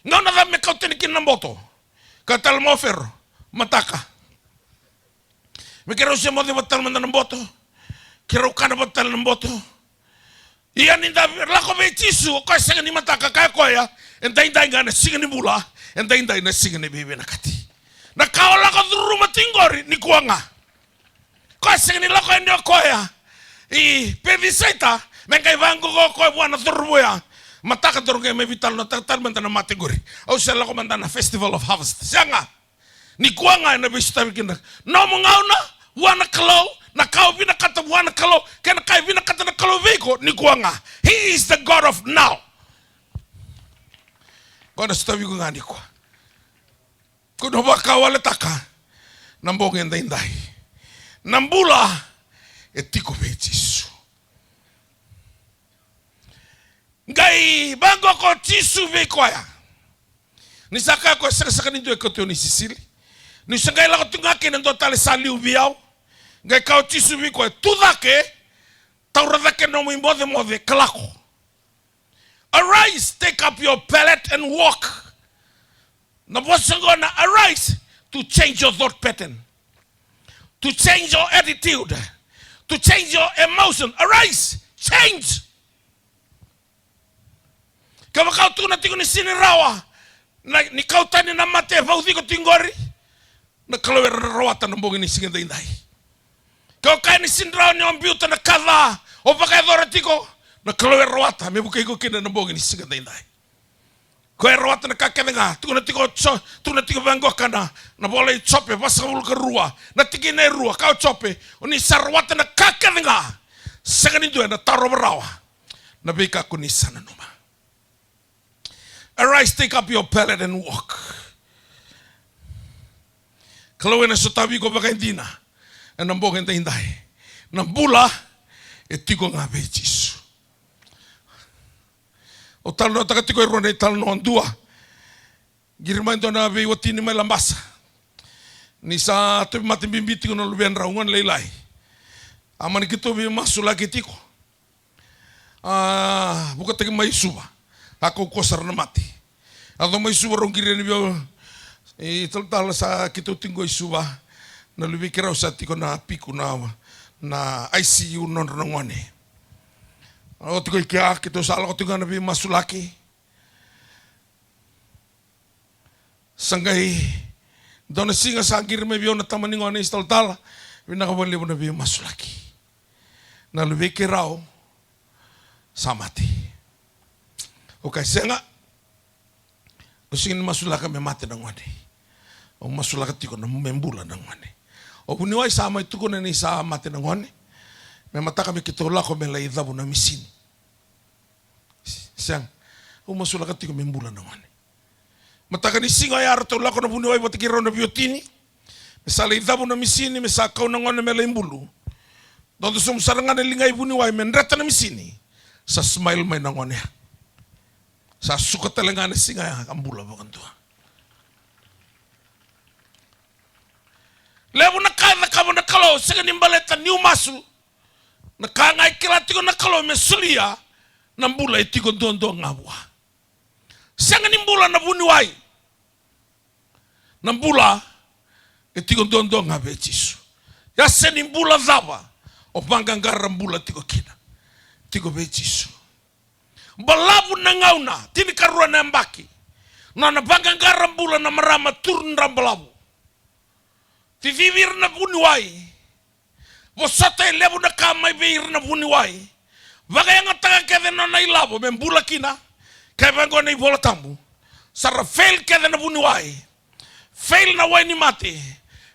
gauna cava me kauta yani kina na boto." Kaya tale mai o Fero, "Mataka. Me keirau se moce vata tale mada na boto, keirau kana vata tale na boto." Ia ni da lako vei Jisu, o koya sega ni mataka, kaya koya, "Edaidai ga na siga ni bula, edaidai na siga ni veivinakati." Na ka o lako curuma tiko qori nikua ga. Koya sega ni lako yani o koya i Pecisaita me qai vaqo o koya vua na cauravou ya, "Mataka, daru qai mai veitalanoataka tale mada na mate qori. Au se lako mada na Festival of Harvest." Sega. Nikua ga ena veisotavi kina. Nomu gauna vua na Kalou, na ka o vinakata vua na Kalou, kei na ka e vinakata na Kalou vei iko nikua ga. He is the God of now. Qo na sotavi iko ga nikua. Ko na vakawaletaka na bogi edaidai. Na bula e tiko vei Jisu. Qai vaqo ko Jisu vei koya. Ni sa kaya koya, "Sega saka ni dua e kauti au ni sisili. Niu sa qai lako tu ga kina, dua tale sa liu vei au." Qai kaya o Jisu vei koya, "Tu cake, taura cake nomu ibocemoce ka lako." Arise, take up your pallet and walk. Na vosa qo na arise, to change your thought pattern, to change your attitude, to change your emotion. Arise, change. Kevaka o tukuna tiko ni sega ni rawa na, ni kau tani na mate e vauci iko tiko qori, na Kalou e rawata na bogi ni siga edaidai. Ke o kaya ni sega ni rawa ni o biuta na ka ca o vakayacora tiko, na Kalou e rawata me vukei iko kina na bogi ni siga edaidai. Koya e rawata na ka kece ga. Tukuna tiko o Jo-, tukuna tiko vaqo ka na, na vola i Jope vasagavulu ka rua, na tikina e rua, kaya o Jope, "O ni sa rawata na ka kece ga. Sega ni dua ena tarova rawa na veika ko ni sa nanuma." Arise, take up your pallet and walk. Kalou ena sotavi iko vakaidina ena bogi edaidai. Na bula e tiko ga vei Jisu. Au talanoataka tiko e rua na italanoa, dua. Qiri mai dua na veiwatini mai Labasa. Ni sa tauvimate bibi tiko na luvedrau, gone lailai. A mani keitou veimasulaki tiko. A vukataki mai Suva. A kaukauwa sara na mate. A yaco mai Suva, rau qiri yani vei au. Italatala, sa keitou tiko i Suva. Na luvei keirau sa tiko na piku na, na I C U nodra na gone. Au tiko i kea, keitou sa lako tiko ga na veimasulaki. Sa qai dua na siga sa qiri mai vei au na tama ni gone, italatala, vinaka vakalevu na veimasulaki. Na luvei keirau sa mate. Au kaya sega. Au sega ni masulaka me mate na gone. Au masulaka tiko na me bula na gone. O vuniwai sa mai tukuna ni sa mate na gone. Me mataka me keitou lako me lai cavu na misini. Sega. Au masulaka tiko me bula na gone. Mataka ni siga oya ratou lako na vuniwai vata kei rau na veiwatini. Me sa lai cavu na misini, me sa kau na gone me lai bulu. Dodo sobu sara ga na liga i vuniwai me dreta na misini. Sa smile mai na gone ya. Sa suka tale ga na siga ya ka bula vakadua. Levu na ka e cakava na Kalou, sega ni baleta niu masu. Na ka ga e kila tiko na Kalou me solia, na bula e tiko duadua ga vua. Sega ni bula na vuniwai. Na bula e tiko duadua ga vei Jisu. Ia se ni bula cava o vaqaqara bula tiko kina, tiko vei Jisu. Balavu na gauna, tinikarua na yabaki, nona vaqaqara bula na marama turu dra balavu. Cicivi ira na vuniwai. Vosota e levu na ka mai vei ira na vuniwai. Vakayagataka kece na nona ilavo me bula kina. Kaya vaqo na iVola Tabu, sa ra fail kece na vuniwai. Fail na wai ni mate.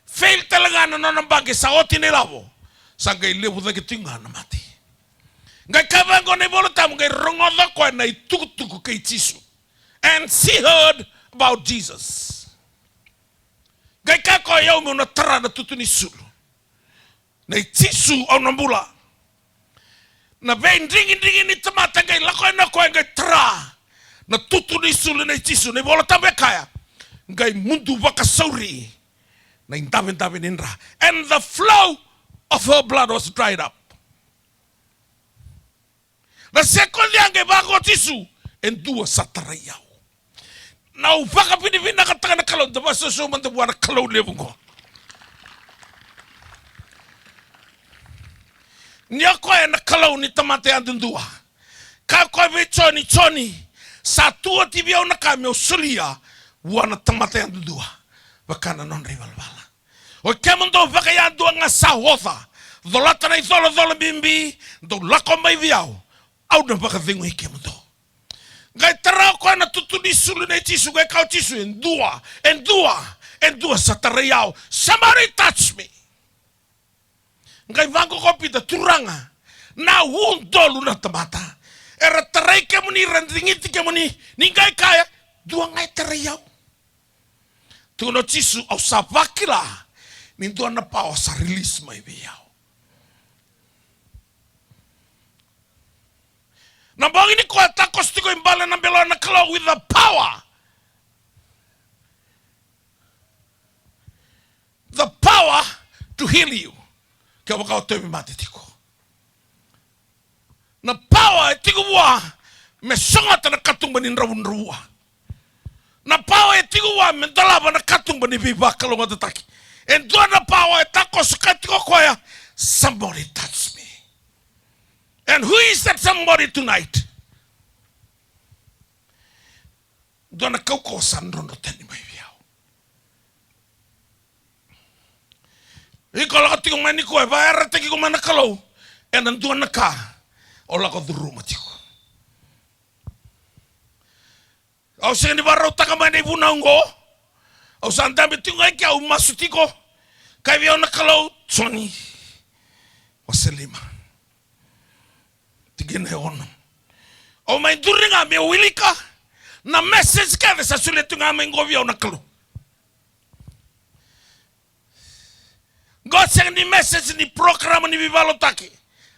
Fail tale ga na nona baqe, sa oti na ilavo. Sa qai levu cake tiko ga na mate. Qai kaya vaqo na iVola Tabu, qai rogoca o koya na itukutuku kei Jisu. And she heard about Jesus. Qai kaya o koya, au meu na tara na tutu ni sulu nei Jisu, au na bula. Na veidrigidrigi ni tamata qai lako yani o koya qai tara na tutu ni sulu nei Jisu. Na iVola Tabu e kaya, qai mudu vakasauri na idavedave ni dra. And the flow of her blood was dried up. Na sekodi ya qai vaka o Jisu, e dua sa tarai au. Na au vakavinavinakataka na Kalou, da vakasausau mada vua na Kalou levu qo. Ni o koya na Kalou ni tamata yadudua. Kaya o koya vei Joni, Joni, sa tu oti vei au na ka meu solia vua na tamata yadudua, vaka na nodra ivalavala. O kemudou vakayadua ga sa oca, colata na icolacola bibi, dou lako mai vei au, au na vakacegui kemudou. Qai tara o koya na tutu ni sulu nei Jisu, qai kaya o Jisu, e dua, e dua, e dua sa tarai au. Somebody touch me. Qai vaqo o Pita, Turaga, na udolu na tamata era tarai kemuni, era digiti kemuni, ni qai kaya, dua ga e tarai au. Tukuna o Jisu, au sa vakila ni dua na power sa release mai vei au. Na bogi nikua e takoso tiko i bale na belo na Kalou with the power. The power to heal you. Kevaka o tauvimate tiko. Na power e tiko vua me sogota na katuba ni dravudravua. Na power e tiko vua me dolava na katuba ni veivakalougatataki. E dua na power e takoso, kaya tiko o koya, somebody touch me. And who is that somebody tonight? Dua na kaukauwa sa drodro tani mai vei au. Iko lako tiko mai nikua, e vakayarataki iko mai na Kalou ena dua na ka o lako curuma tiko. Au sega ni vakarautaka mai na ivunau oqo. Au sa dabe tiko ga i ke, au masu tiko. Kaya vei au na Kalou, Joni, wase lima, tikina e ono. Au mai duri ga meu wilika na message kece sa solia tu ga mai qo vei au na Kalou. Qo sega ni message ni program ni veivakalotutaki.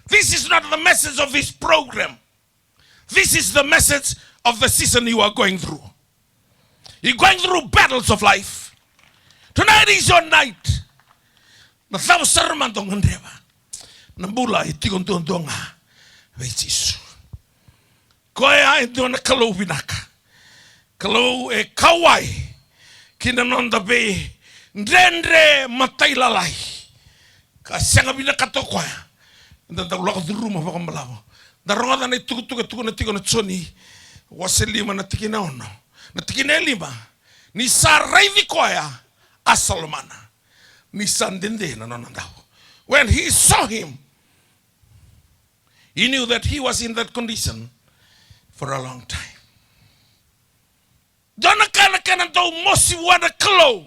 This is not the message of this program. This is the message of the season you are going through. You're going through battles of life. Tonight is your night. Na cava sara mada o gadreva, na bula e tiko duadua ga vei Jisu. Koya e dua na Kalou vinaka. Kalou e kauwai ki na noda veidredre matailalai. Ka sega vinakata o koya eda dau lako curuma vakabalavu. Da rogoca na itukutuku e tukuna tiko na Joni wase lima na tikina ono, na tikina e lima. Ni sa raici koya, a sa lomana. Ni sa dede na nona dau. When he saw him, he knew that he was in that condition for a long time. Dua na ka na kena dau mosi vua na Kalou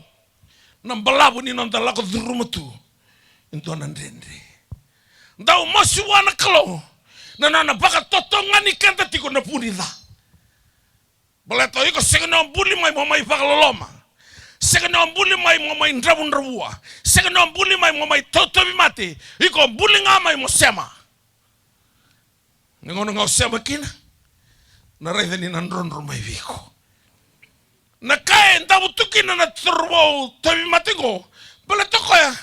na balavu ni noda lako curuma tu e dua na dredre. Dau mosi vua na Kalou na nona vakatotogani keda tiko na vu ni ca. Baleta o iko sega ni o buli mai mo mai vakaloloma. Sega ni o buli mai mo mai dravudravua. Sega ni o buli mai mo mai tauvi mate. Iko buli ga mai mo sema. Na gauna ga o sema kina, na raica ni na drodro mai vei iko. Na ka e davo tu kina na cauravou tauvimate qo, baleta o koya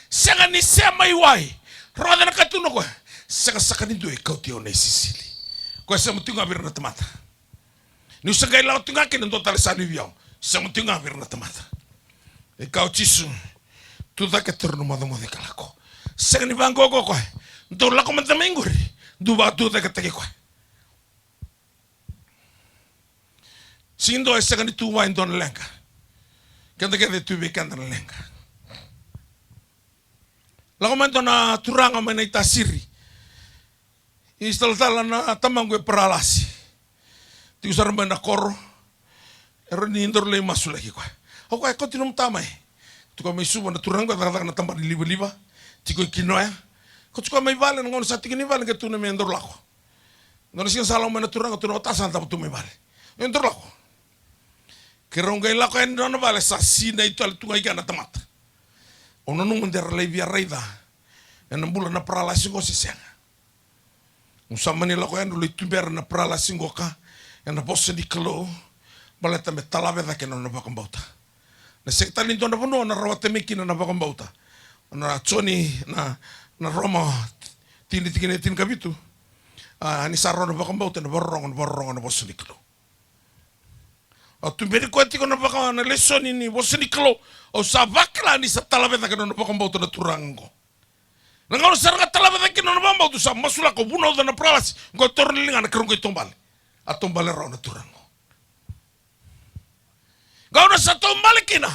sega ni sema i wai. Rogoca na ka tukuna o koya, sega saka ni dua e kauti au na isisili. Koya sema tiko ga vei ira na tamata. Niu sa qai lako tiko ga kina, dua tale sa liu vei au. Sema tiko ga vei ira na tamata. E kaya o Jisu, tu cake, taura na nomu icomoce ka lako. Sega ni vaqo o koya, dou lako mada mai qori, dou vakatucaketaki koya. Sega ni dua e sega ni tu vua e dua na leqa. Keda kece e tu vei keda na leqa. Lako mai e dua na turaga mai na iTasiri. Ni sa talatala na tamaqu e paralasi. Tiko sara mai na koro. E rawa ni daru lai masulaki koya. O koya, kauti nomu ta mai. Tiko mai Suva na turaga qo, cakacaka na tabana ni livaliva. Tiko i Kinoya. Kauti koya mai vale, na gauna sa tiko i vale qai tukuna me daru lako. Dua na siga sa lako mai na turaga, tukuna, o ta sa davo tu mai vale. E daru lako. Keirau qai lako yani nona vale, sa sinai tale tu ga i kea na tamata. Au nanuma de ra lai via raica ena bula na paralasi qo se sega. Au sa mani lako yani, lai tubera na paralasi qo ka ena vosa ni Kalou, baleta me talave cake na nona vakabauta. Na sega tale ni dua na vanua o na rawata mai kina na vakabauta. Na Joni, na, na Roma tini, tikina e tinikavitu. A, ni sa rawa na vakabauta, na vakarorogo, na vakarorogo na vosa ni Kalou. Au tuberi koya tiko na vaka, na lesoni ni vosa ni Kalou. Au sa vakila ni sa talave cake na nona vakabauta na turaga qo. Na gauna sa ra qai talave cake na nona vakabauta, sa masulaka, vunauca na paralasi. Qo e taura na ligana, keirau qai taubale. A taubale rawa na turaga qo. Gauna sa taubale kina,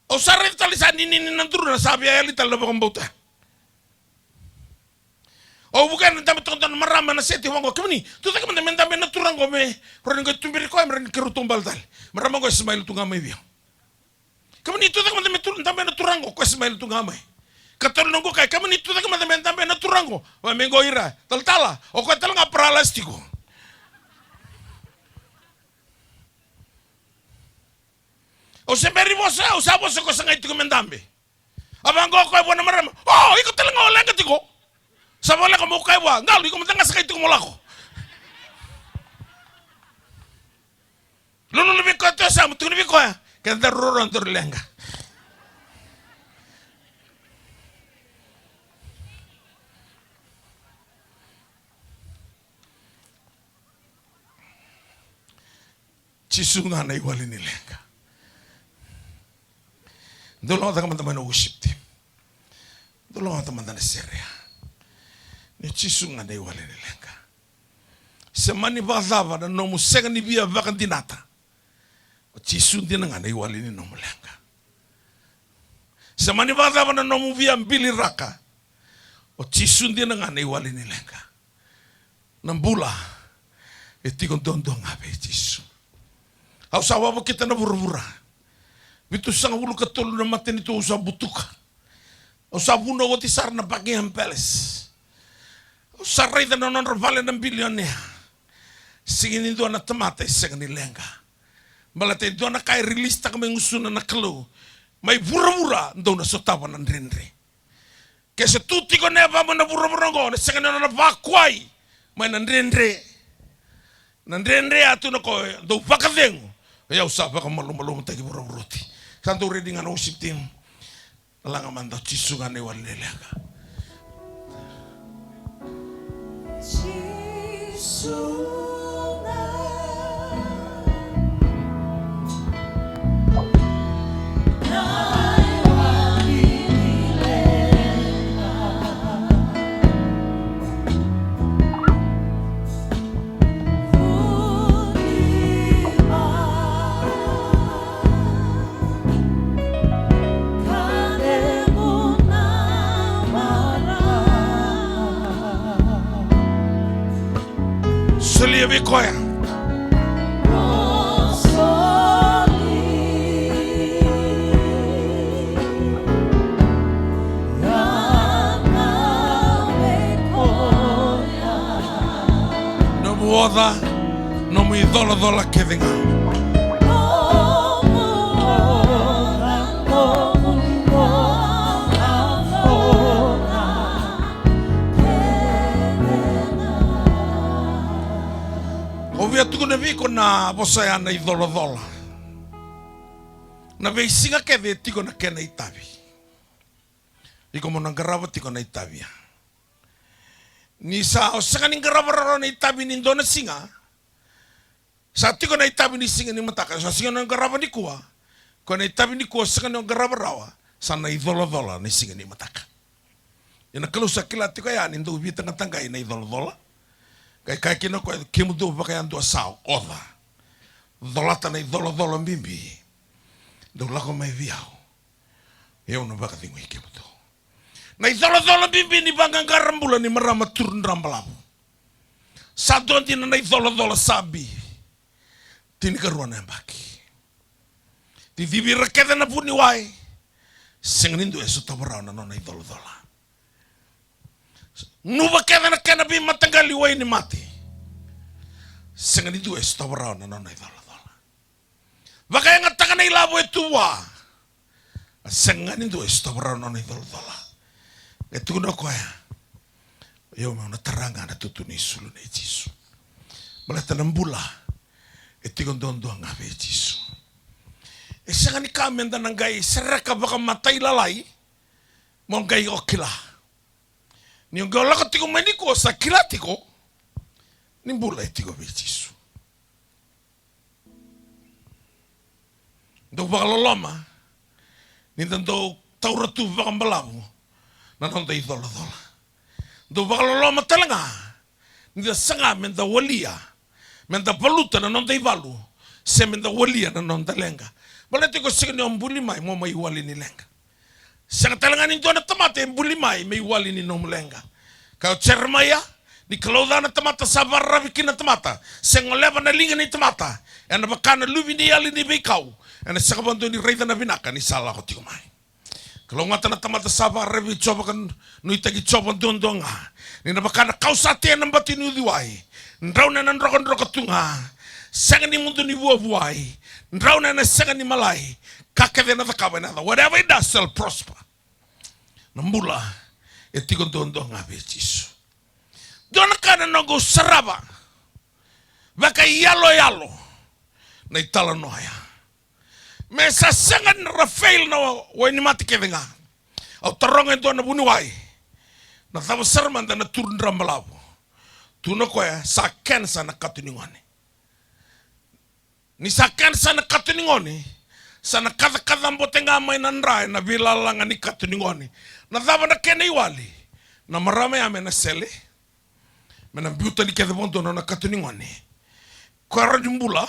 au sa raica tale sa ninini na duruna, sa via yali tale na vakabauta. Au vuka yani, dabe toka dua na marama ena seti, vaqo, kemuni, tu cake mada me dabe na turaga qo me rawa ni qai tuberi koya me rawa ni keirau taubale tale. Marama qo e smail tu ga mai vei au. Kemuni, tu cake mada me tu, dabe na turaga qo, koya e smail tu ga mai. Katolu noqu kaya, kemuni, tu cake mada me dabe na turaga qo. Vaka mai qo ira, talatala, o koya tale ga paralasi tiko. Au se bera ni vosa, au sa vosa, koya sa qai tiko me dabe. A vaqo o koya vua na marama, o, iko tale ga o leqa tiko. Sa voleka mo kaya vua, qalu, iko mada ga sa qai tiko mo lako. Lululu vei koya tu e yasamu, tukuna vei koya, keda ruarua daru leqa. Jisu ga na iwali ni leqa. Dou lako cake mada mai na worship team. Dou lako cake mada na sere ya. Ni Jisu ga na iwali ni leqa. Se mani vakacava na nomu sega ni via vakadinata, o Jisu dina ga na iwali ni nomu leqa. Se mani vakacava na nomu via biliraka, o Jisu dina ga na iwali ni leqa. Na bula e tiko duadua ga vei Jisu. Au sa wavokita na vuravura. Vitusagavulu ka tolu na matanitu au sa butuka. Au sa vunau oti sara na Buckingham Palace. Au sa raica na nodra vale na bilionea. Sega ni dua na tamata e sega ni leqa. Baleta e dua na ka e release taka mai gusuna na Kalou. Mai vuravura dou na sotava na dredre. Ke se tu tiko na yavamuni na vuravura oqo, na sega ni nona vakuai mai na dredre. Na dredre a tu na ko dou vakacegu. O yau sa vakamalumalumutaki vuravura oti. Sa dou ready ga na worship team. Laga mada o Jisu ga na iwali ni leqa. Jisu ga na iwali ni leqa. Solia vei koya. Nomu oca, nomu icolacola kece ga. Au via tukuna vei iko na vosa ya na icolacola. Na veisiga kece e tiko na kena itavi. Iko mo na qarava tiko na itavi ya. Ni sa o sega ni qarava rawa na itavi ni dua na siga, sa tiko na itavi ni siga ni mataka, sa sega ni o qarava nikua. Ko na itavi nikua o sega ni o qarava rawa, sa na icolacola ni siga ni mataka. Ia na Kalou sa kila tiko ya ni dou veitaqataqai na icolacola. Qai kaya kina o koya, kemudou vakayadua sa oca, colata na icolacola bibi, dou lako mai vei au. Au na vakacegui kemudou. Na icolacola bibi ni vaqaqara bula ni marama turu drabalavu. Sa dua dina na icolacola sa bi. Tinikarua na yabaki. Cicivi ira kece na vuniwai. Sega ni dua e sotava rawa na nona icolacola. Nuva kece na kena veimataqali wainimate. Sega ni dua e sotava rawa na nona icolacola. Vakayagataka na ilavo e tu vua. A sega ga ni dua e sotava rawa na nona icolacola. E tukuna o koya, o yau meu na tara ga na tutu ni sulu nei Jisu. Baleta na bula e tiko duadua ga vei Jisu. E sega ni ka meda na qai sereka vakamatailalai mo qai o kila. Ni o qai o lako tiko mai nikua, o sa kila tiko ni bula e tiko vei Jisu. Dou vakaloloma ni da dau taura tu vakabalavu na noda icolacola. Dou vakaloloma tale ga ni da saga me da walia, me da valuta na noda ivalu, se me da walia na noda leqa. Baleta iko sega ni o buli mai mo mai wali ni leqa. Sega tale ga ni dua na tamata e buli mai me iwali ni nomu leqa. Kaya o Jeremaia, ni kalouca na tamata sa vakararavi kina na tamata, se goleva na liga ni tamata, ena vaka na luve ni yali ni veikau, ena sega vakadua ni raica na vinaka ni sa lako tiko mai. Kalougata na tamata sa vakararavi Jiova ka nuitaki Jiova duadua ga. Ni na vaka na kau sa tea ena bati ni uciwai, drau na na drokadroka tu ga. Sega ni mudu ni vuavuai, drau na na sega ni malai. Ka kece ena cakava ena yaco. Whatever it does shall prosper. Na bula e tiko duadua ga vei Jisu. Dua na ka na noqu sarava vakaiyaloyalo na italanoa ya. Me sa sega ni ra fail na wa-, wainimate kece ga. Au taroga e dua na vuniwai, na cava sara mada na turu drabalavu? Tukuna o koya sa kenisa na katonigone. Ni sa kenisa na katonigone, sa na kacakaca bote ga mai na dra ena veilalaga ni katonigone. Na cava na kena iwali? Na marama ya me na sele, me na biuta ni kece vakadua na nona katonigone. Koya rawa ni bula,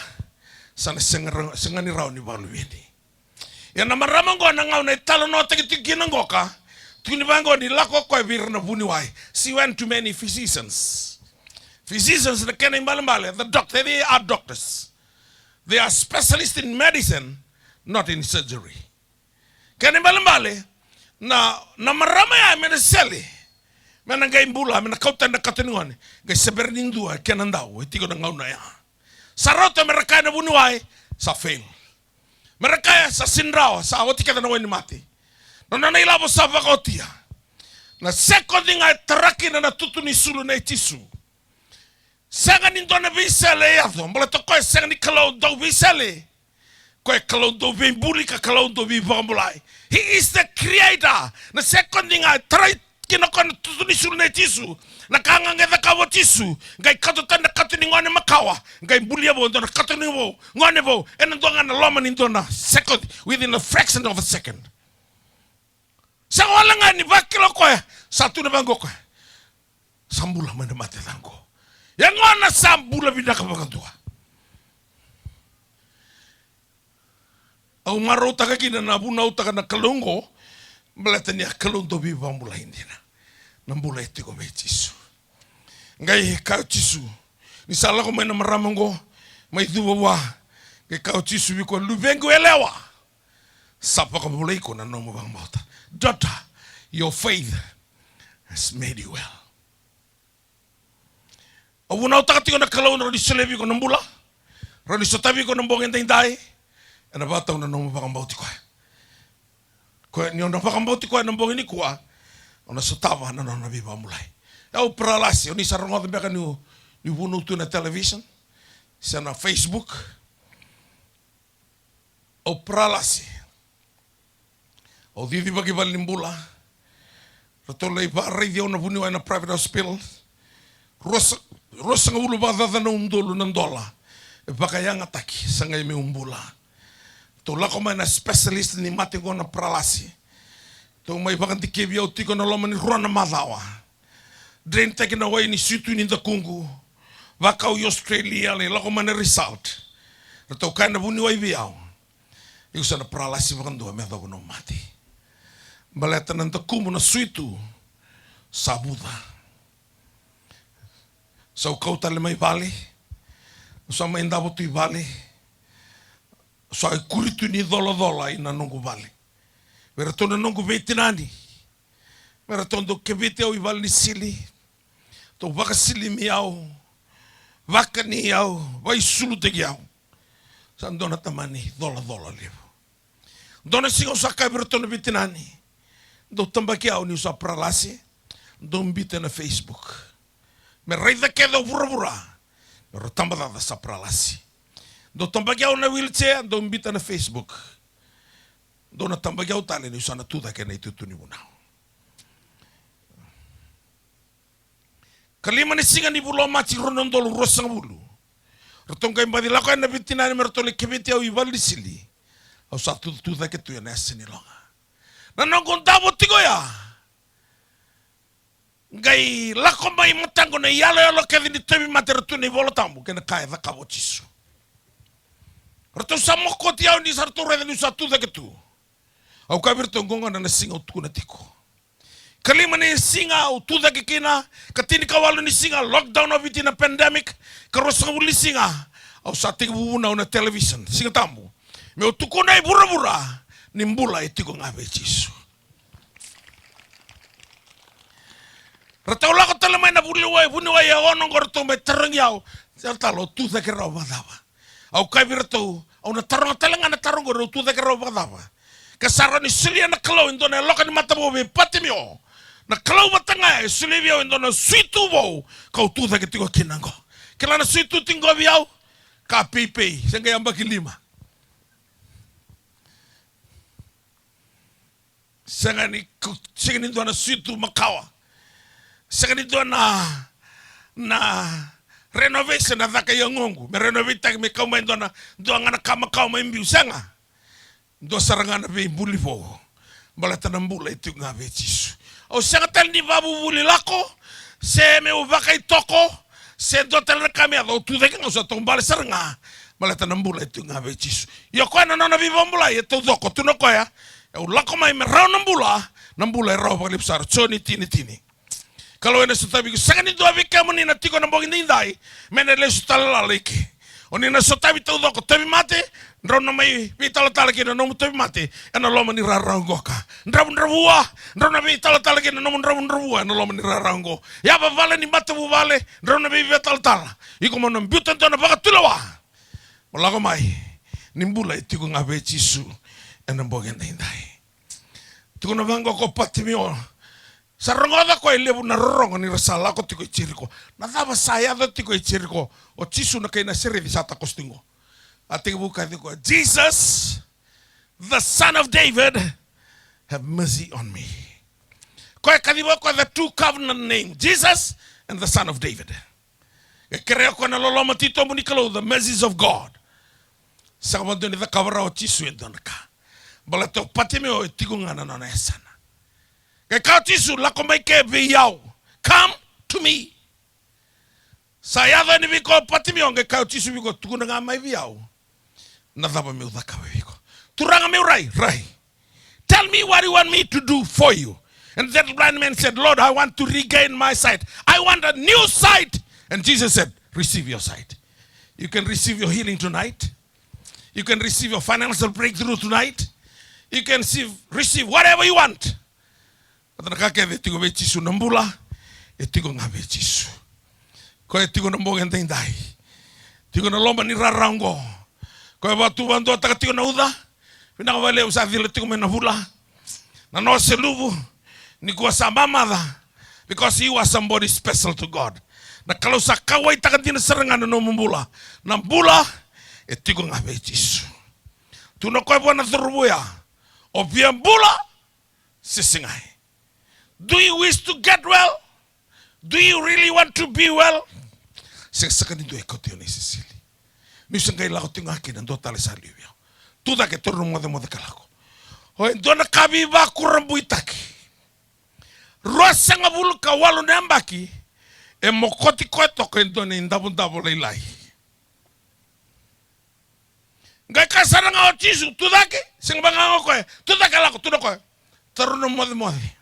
sa na sega ra-, sega ni rawa ni vakaluveni. Ia na marama oqo na gauna e talanoataki tiko kina oqo ka tukuni vaqo ni lako o koya vei ira na vuniwai. She went to many physicians. Physicians na kena ibalebale, the doctor, they are doctors. They are specialists in medicine, not in surgery. Kena ibalebale, na, na marama ya me na sele, me na qai bula, me na kauta na katonigone, qai sebera ni dua kena dau e tiko na gauna ya. Sa rauta me ra kaya na vuniwai, sa fail. Me ra kaya sa sega ni rawa, sa oti kece na wai ni mate. Na nona ilavo sa vakaotia. Na sekodi ga e tara kina na tutu ni sulu nei Jisu. Sega ni dua na veisele e yaco, baleta o koya e sega ni Kalou dau veisele. Koya e Kalou dau veibuli ka Kalou dau veivakabulai. He is the creator. Na sekodi ga e tarai kina o koya na tutu ni sulu nei Jisu, na ka ga qai cakava o Jisu, qai kato tani na kato ni gone makawa, qai bulia vou e dua na kato ni vou, gone vou, ena dua ga na loma ni dua na sekodi, within a fraction of a second. Sa wale ga ni vakila o koya, sa tu na vaqo o koya. Sa bula mai na mate caqo. E gona sa bula vinaka vakadua. Au marautaka kina na vunautaka na Kalou oqo, baleta ni a Kalou dau veivakabulai dina. Na bula e tiko vei Jisu. Qai kaya o Jisu, ni sa lako mai na marama oqo, mai cuva vua, qai kaya o Jisu vei koya, luvequ yalewa, sa vakabulai iko na nomu vakabauta. Daughter, your faith has made you well. Au vunautaka tiko na Kalou na rawa ni solia vei iko na bula, rawa ni sotavi iko na bogi edaidai, ena vakatau na nomu vakabauti koya. Koya ni o na vakabauti koya na bogi nikua, o na sotava na nona veivakabulai. Au paralasi, o ni sa rogoca beka niu, niu vunau tu na television, se na Facebook. Au paralasi. Au cicivaki vale ni bula. Ratou lai vakaraici au na vuniwai na private hospital. Ruasa-, ruasagavulu vakacaca na udolu na dola. E vakayagataki, sa qai meu bula. Ratou lako mai na specialist ni mate qo na paralasi. Ratou mai vakadikevi au tiko na loma ni rua na macawa. Drain taki na wai ni suitu ni dakuqu. Vakau i Australia, lai lako mai na result. Ratou kaya na vuniwai vei au. Iko sa na paralasi vakadua me yacova na mate. Baleta na dakumu na suitu sa vuca. Sa u kau tale mai vale. Sa mai davo tu i vale. Sa ikuri tu ni colacola ina noqu vale. Vei ratou na noqu veitinani. Me ratou dau keveti au i vale ni sili. Ratou vakasilimi au. Vakani au. Vakaisulutaki au. Sa dua na tamani colacola levu. Dua na siga au sa kaya vei ratou na veitinani. Dou tabaki au niu sa paralasi. Dou biuta ena Facebook. Me raica kece o vuravura. Me rau tabacakacaka sa paralasi. Dou tabaki au na wheelchair, dou biuta ena Facebook. Dou na tabaki au tale niu sa na tucake ena itutu ni vunau. Kalima ni siga ni vula o Maji rua na udolu ruasagavulu. Ratou qai baci lako yani na veitinani me ratou lai keveti au i vale ni sili. Au sa tu, tucake tu ena yasa ni loga. Na noqu davo tiko ya. Qai lako mai mataqu na iyaloyalo kece ni tauvimate era tu ena iVola Tabu kei na ka e cakava o Jisu. Ratou sa mokoti au ni sa ratou raica niu sa tucake tu. Au kaya vei ratou, qo gona na siga au tukuna tiko. Kalima ni siga au tucake kina, ka tinikawalu ni siga lockdown o Viti na pandemic, ka ruasagavulu ni siga au sa tekivu vunau na television, Siga Tabu. Meu tukuna e vuravura ni bula e tiko ga vei Jisu. Ratou lako tale mai na vuniwai, vuniwai e ono qo ratou mai tarogi au. Sa talo, tucake rawa vakacava? Au kaya vei ratou, au na taroga tale ga na taro qori, au tucake rawa vakacava? Ka sa rawa ni solia na Kalou e dua na yaloka ni matavou vei Patimio. Na Kalou vata ga e solia vei au e dua na suitu vou, kau tucake tiko kina qo. Kila na suitu tiko vei au? Ka peipei, se qai yabaki lima. Sega ni ku-, sega ni dua na suitu makawa. Sega ni dua na, na renovation na caka i yagoqu. Me renovatetaki me kau mai dua na, dua ga na ka makawa mai biu. Sega. Dua sara ga na veibuli vou. Baleta na bula e tiko ga vei Jisu. Au sega tale ni vavuvuli lako, se meu vakaitoko, se dua tale na ka me yaco, au tucake ga, au sa taubale sara ga. Baleta na bula e tiko ga vei Jisu. Ia o koya na nona veivakabulai e taucoko, tukuna o koya, au lako mai me rawa na bula, na bula e rawa vakalevu sara. Joni tini tini. Kalou ena sotavi iko. Sega ni dua vei kemuni na tiko ena bogi nidai me na lesu tale lala i ke. O ni na sotavi taucoko, tauvimate, drau na mai veitalatala kina nomu tauvimate ena loma ni rara oqo ka. Dravudravua, drau na veitalatala kina nomu dravudravua ena loma ni rara oqo. Yavavala ni matavuvale, drau na veiveitalatala. Iko mo na biuta dua na vakatulewa. Mo lako mai, Ni bula e tiko ga vei Jisu ena bogi edaidai. Tukuna vaqo ko Patimio. Sa rogoca o koya e levu na rorogo ni ra sa lako tiko i Jeriko. Na cava sa yaco tiko i Jeriko? O Jisu na kai Nasareci sa takoso tiko qo. A tekivu kaci koya, "Jesus, the Son of David, have mercy on me." Koya kaciva o koya the two covenant name, Jesus and the Son of David. E kerea o koya na loloma titobu ni Kalou, the mercies of God. Sega vakadua ni cakava rawa o Jisu e dua na ka. Baleta o Patimeo e tiko ga na nona yasana. Qai kaya o Jisu, "Lako mai ke vei au. Come to me." Sa yaco yani vei koya o Patimeo, qai kaya o Jisu vei koya, "Tukuna ga mai vei au na cava meu cakava vei iko." "Turaga, meu rai." "Rai." "Tell me what you want me to do for you." And that blind man said, "Lord, I want to regain my sight. I want a new sight." And Jesus said, "Receive your sight." You can receive your healing tonight. You can receive your financial breakthrough tonight. You can receive, receive whatever you want. Baleta na ka kece e tiko vei Jisu, na bula e tiko ga vei Jisu. Koya e tiko na bogi edaidai. Tiko na loma ni rara oqo. Koya e vakatuvaduataka tiko na uca. Vinaka vakalevu, sa cila tiko mai na vula. Na noa se luvu. Nikua sa mamaca. Because you are somebody special to God. Na Kalou sa kauwaitaka dina sara ga na nomu bula. Na bula e tiko ga vei Jisu. Tukuna o koya vua na cauravou ya, "O via bula se segai? Do you wish to get well? Do you really want to be well?" Sega saka ni dua e kauti au na isisili. Niu se qai lako tiko ga kina, dua tale sa liu vei au. Tucake, taura na mocemoce ka lako. O e dua na ka veivakurabuitaki. Ruasagavulu ka walu na yabaki, e mokoti koya toka e dua na idavodavo lailai. Qai kaya sara ga o Jisu, "Tucake." Sega vakagaga o koya, "Tucake, lako." Tukuna o koya, "Taura na mocemoce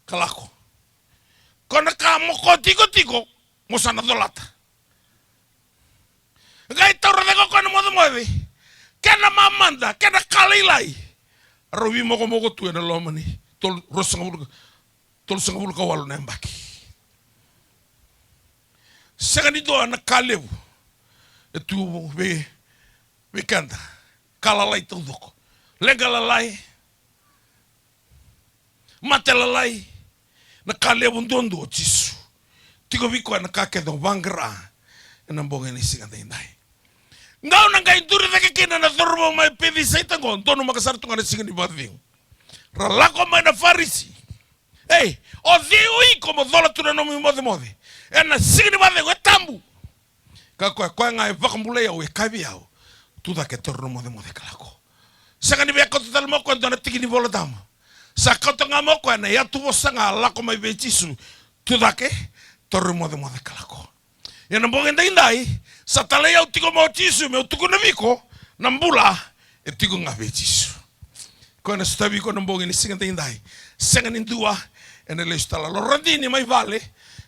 ka lako. Ko na ka mokoti iko tiko, mo sa na colata." Qai taura cake o koya na mocemoce. Kena mamada, kena ka lailai. Rau veimokomoko tu ena loma ni tolu, ruasagavulu ka, tolusagavulu ka walu na yabaki. Sega ni dua na ka levu e tu vei, vei keda. Ka lalai taucoko. Leqa lalai. Mate lalai. Na ka levu duadua o Jisu. Tiko vei koya na ka kece o vaqara ena bogi ni siga daidai. Qai na qai duri cake kina na cauravou mai Pecisaita qo, donumaka sara tu ga na siga ni vakacegu. Ra lako mai na Farisi. "Ei, o cei o iko mo cola tu na nomu imocemoce ena siga ni vakacegu, e tabu?" Ka koya, "Koya ga e vakabulai au e kaya vei au, 'Tucake, taura na mocemoce ka lako.'" Sega ni via kauta tale mai o koya e dua na tiki ni Vola Tabu. Sa kauta ga mai o koya na yatuvosa ga lako mai vei Jisu, "Tucake, taura na mocemoce ka lako." Ia na bogi daidai, sa talai au tiko mai o Jisu meu tukuna vei iko, na bula e tiko ga vei Jisu. Koya na sotavi iko na bogi ni siga daidai. Sega ni dua ena lesu tale. Lo Radini mai vale,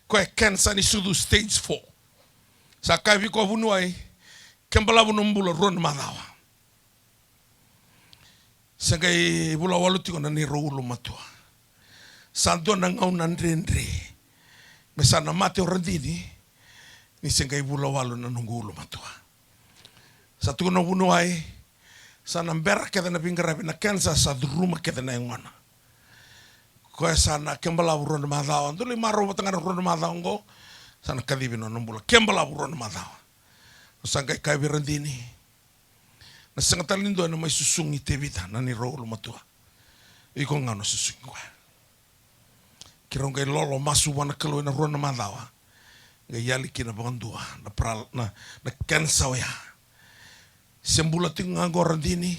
koya e kenisa ni sucu stage four. Sa kaya vei koya vuniwai, "Ke balavu nomu bula rua na macawa." Se qai vula walu tiko na neirau ulumatua. Sa dua na gauna dredre me sa na mate o Radini, ni se qai vula walu na noqu ulumatua. Sa tukuna o vuniwai, sa na bera kece na veiqaravi, na kenisa sa curuma kece na yagona. Koya sa na ke balavu rua na macawa, dou lai marau vata ga na rua na macawa oqo, sa na kacivi na nona bula, ke balavu rua na macawa. Sa qai kaya vei Radini, "Na sega tale ni dua ena mai susugi Tevita na neirau ulumatua. Iko ga na susugi koya." Keirau qai lolo masu vua na Kalou ena rua na macawa. Qai yali kina vakadua na paral-, na, na kenisa oya. Se bula tiko ga qo o Radini.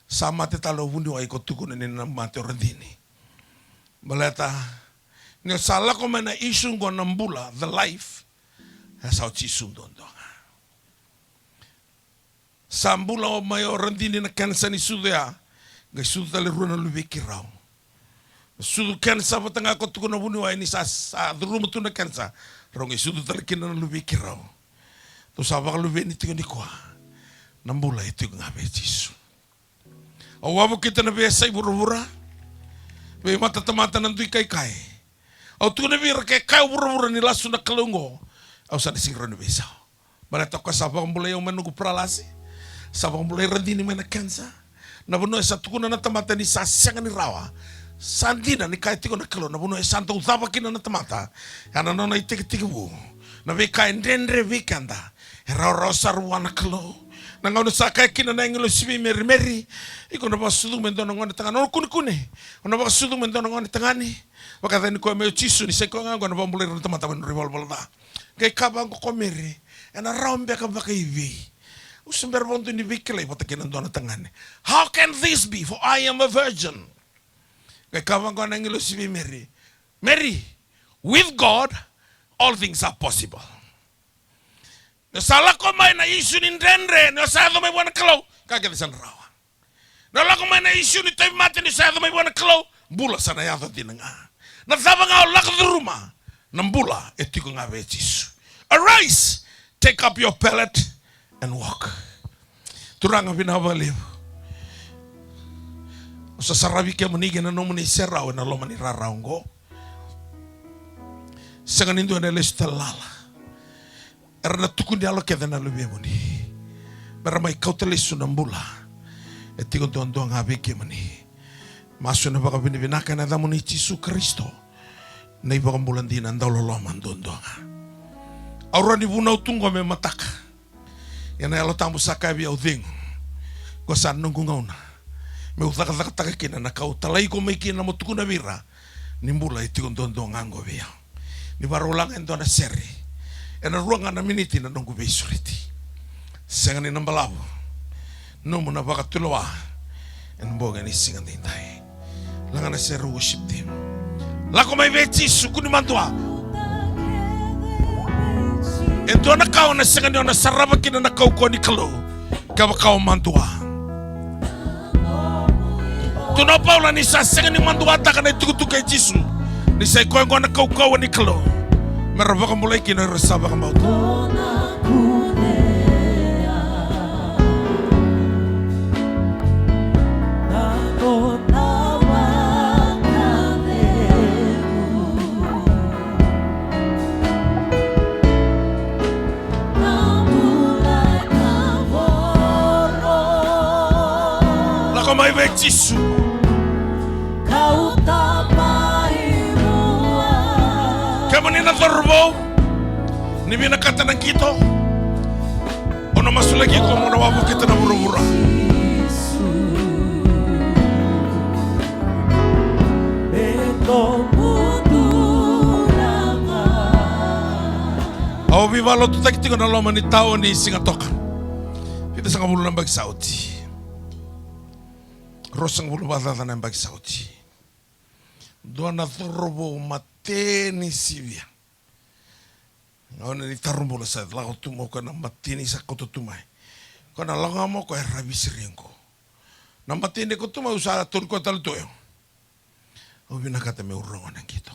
Sa mate tale o vuniwai, ko tukuna ni na mate o Radini. Baleta ni sa lako mai na issue qo na bula, the life, e sa o Jisu duadua ga. Sa bula mai o Radini na kenisa ni sucu ya, qai sucu tale rua na luvei keirau. Sucu kenisa vata ga ko tukuna vuniwai ni sa, sa curuma tu na kenisa, rau qai sucu tale kina na luvei keirau. Tou sa vakaluveni tiko nikua. Na bula e tiko ga vei Jisu. Au vakavukita na veiyasai vuravura, veimatatamata, na dui kaikai. Au tukuna vei ira, ke kaya o vuravura ni lasu na Kalou oqo, au sa na sega ni rawa ni veisau. Baleta o koya sa vakabulai au mai na noqu paralasi. Sa vakabulai Radini mai na kenisa. Na vanua e sa tukuna na tamata ni sa sega ni rawa. Sa dina ni kaya tiko na Kalou, na vanua e sa dau cava kina na tamata. Ya na nona itekitekivu. Na veika e dredre vei keda, e rawarawa sara vua na Kalou. Na gauna sa kaya kina na agilosi vei Meri, Meri, iko na vakasucuma e dua na gone tagane, o na kunekune, o na vakasucuma e dua na gone tagane. Vakayacani koya mai o Jisu ni sa i koya ga oqo na vakabulai ira na tamata mai na nodra ivalavala ca. Qai kaya vaqo ko Meri, ena rawa beka vakaivei? Au se bera vakadua ni veikilai vata kei na dua na tagane. How can this be? For I am a virgin. Qai kaya vaqo na agilosi vei Meri, Meri, with God, all things are possible. Ni o sa lako mai na isu ni dredre, ni o sa yaco mai vua na Kalou, ka kece sa na rawa. Ni o lako mai na isu ni tauvimate, ni o sa yaco mai vua na Kalou, bula sa na yaco dina ga. Na cava ga o lako curuma, na bula e tiko ga vei Jisu. Arise, take up your pallet and walk. Turaga, vinaka vakalevu. Au sa saravi kemuni kei na nomuni serau ena loma ni rara oqo. Sega ni dua ena lesu tale lala. Era na tukuni yalo kece na luvemuni me ra mai kauta lesu na bula e tiko duadua ga vei kemuni. Masu ena vakavinavinaka ena yacamuni Jisu Karisito, na iVakabula dina dauloloma duadua ga. Au rawa ni vunau tu qo me mataka. Ia na Yalo Tabu sa kaya vei au, cegu, qo sa noqu gauna meu cakacakataka kina na ka au talai iko mai kina mo tukuna vei ira ni bula e tiko duadua ga qo vei au. Ni vakarau laga e dua na sere ena rua ga na miniti na noqu veisureti. Sega ni na balavu. Nomu na vakatulewa ena bogi ni siga daidai. Laga na sere, worship team. Lako mai vei Jisu, kua ni madua. E dua na ka o na sega ni o na sarava kina na kaukauwa ni Kalou kevaka o madua. Tukuna o Paula ni sa sega ni maduataka na itukutuku kei Jisu, ni sa i koya oqo na kaukauwa ni Kalou, me ra vakabulai kina o ira sa vakabauta. Lako mai vei Jisu. Kemuni na cauravou, ni vinakata na qito, o na masulaki iko mo na wavokita na vuravura. Au veivakalotutaki tiko na loma ni tawa ni Sigatoka. Vitusagavulu na yabaki sa oti. Ruasagavulu vakacaca na yabaki sa oti. Dua na cauravou mateni sivia. Gauna ni taro bula sa lako tu mai o koya na mateni sa kauta tu mai. Koya na lako ga mai o koya e ravi siriqu. Na mateni e kauta tu mai au sa tauri koya tale tu o yau. Au vinakata meu rogo na qito.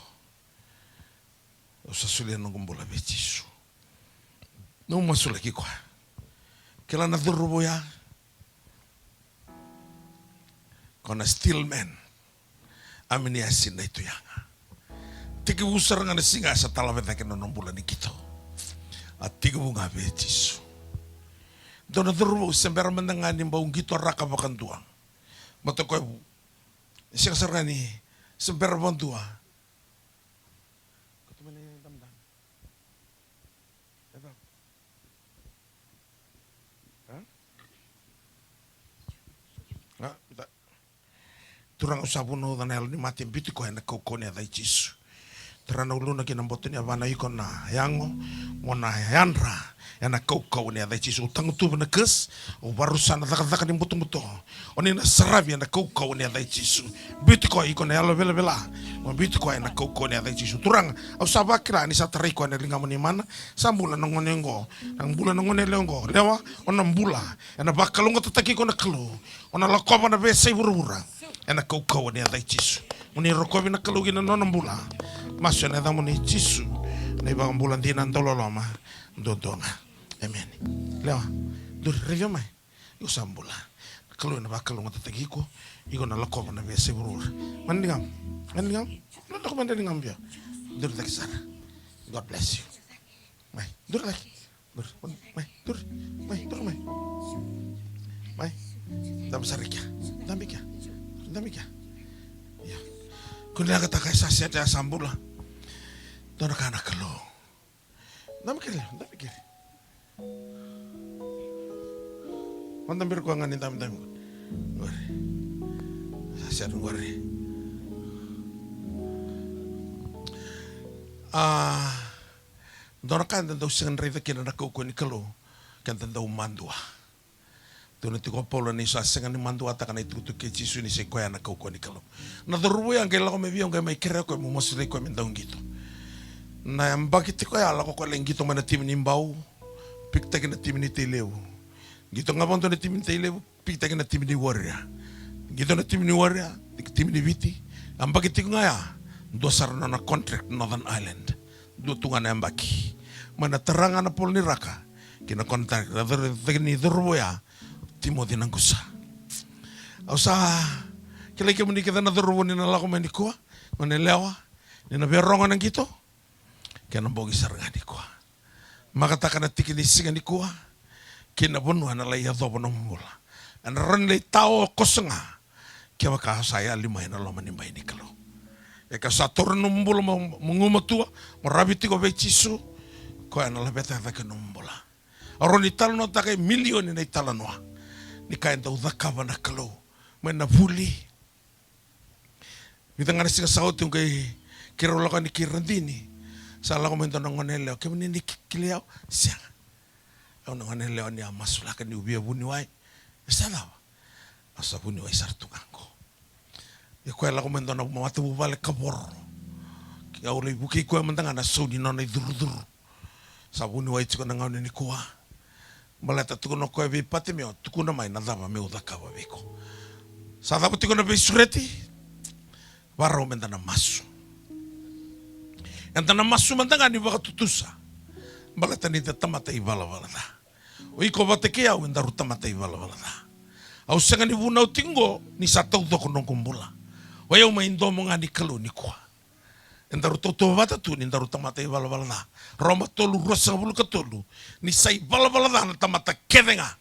Au sa solia noqu bula vei Jisu. Meu masulaki koya. Kila na cauravou ya. Koya na steel man. Aminiasi Naituyaga. Tekivu sara ga na siga sa talave cake na nona bula ni qito. A tekivu ga vei Jisu. Dua na cauravou se bera mada ga ni bau qitoraka vakadua. Mata koya vu. Sega sara ga ni se bera vakadua. Turaga, au sa vunauca na yalo ni mate, biuti koya ena kaukauwa ni yaca i Jisu. Tara na uluna ki na boto ni yavana, iko na yago, mo na yadra ena kaukauwa ni yaca i Jisu. Au tagutuva na curse, au vakarusa na cakacaka ni butobuto. O ni na saravi ena kaukauwa ni yaca i Jisu. Biuti koya, iko na yalo velavela, mo biuti koya ena kaukauwa ni yaca i Jisu. Turaga, au sa vakila ni sa tarai koya na ligamuni mana. Sa bula na gone oqo. Na bula na gone yalewa oqo. Lewa, o na bula. Ena vakalougatataki iko na Kalou. O na lakova na veiyasai vuravura ena kaukauwa ni yaca i Jisu. Mo ni rokovi na Kalou ki na nona bula. Masu ena yacamuni Jisu, na iVakabula dina dauloloma duadua ga. Emeni. Lewa, duri, raica mai. Iko sa bula. Na Kalou ena vakalougatataki iko. Iko na lakova na veiyasai vuravura. Mani ligamu. Mani ligamu. Duri cake sara. God bless you. Mai, duri cake. Mai, turi. Mai, turi mai. Mai. Dabe sara i kea. Dabe i kea. Dabe i kea. Ia. Kua ni leqataka, e sa set, e sa bula. Dua na ka na Kalou. Dabe keri, dabe keri. Mada biri koya ga ni dabe, dabe. Qori. Sa set qori. A, dua na ka eda dau sega ni raica kina na kaukauwa ni Kalou, keda dau madua. Tukuna tiko o Paula ni sa sega ni maduataka na itukutuku kei Jisu ni sa i koya na kaukauwa ni Kalou. Na cauravou ya qai lako mai vei au, qai mai kerea koya meu masulaki koya me dau qito. Na yabaki tiko ya lako koya lai qito mai na timi ni Bau, pikitaki na timi ni Tailevu. Qito ga vakadua na timi ni Tailevu, pikitaki na timi ni Warrior. Qito na timi ni Warrior, timi ni Viti. Yabaki tiko ga ya, dua sara na nona contract Northern Ireland. Dua tu ga na yabaki. Mai na tara ga na polo ni raka ki na contract, na cauravou, cauravou ya, Timoci Naqusa. Au sa kilai kemuni kece na cauravou ni na lako mai nikua, mai na yalewa, ni na via rogo na qito, kei na bogi sara ga nikua. Makataka na tiki ni siga nikua, kei na vanua ena lai yacova nomu bula. Ena rawa ni lai tao koso ga, kevaka o sa yali mai na loma ni bai ni Kalou. Ia ke o sa taura nomu bula mo, mo gumatua, mo ravi tiko vei Jisu, koya ena laveta cake nomu bula. Au rawa ni talanoataka e milioni na italanoa ni ka e dau cakava na Kalou. Mai na vuli. Vica ga na siga sa oti au qai keirau lako yani ki Radini. Sa lako mai dua na gone yalewa, kemuni ni ki-, kilai au? Sega. Au na gone yalewa ni a masulaka niu via vuniwai. E sa cava? Au sa vuniwai sara tu ga qo. Ia koya e lako mai dua na matavuvale kavoro. Au lai vukei koya mada ga na sau ni nona icurucuru. Sa vuniwai tiko na gauna nikua. Baleta tukuna o koya vei Patimeo, tukuna mai na cava meu cakava vei iko. Sa cava tiko na veisureti? Varau meda na masu. Eda na masu mada ga ni vakatutusa. Baleta ni da tamata ivalavala ca. O iko vata kei au edaru tamata ivalavala ca. Au sega ni vunau tiko qo ni sa taucoko noqu bula. O yau mai domo ga ni Kalou nikua. Edaru tautauvata tu ni daru tamata ivalavala ca. Roma tolu, ruasagavulu ka tolu. Ni sa ivalavala ca na tamata kece ga,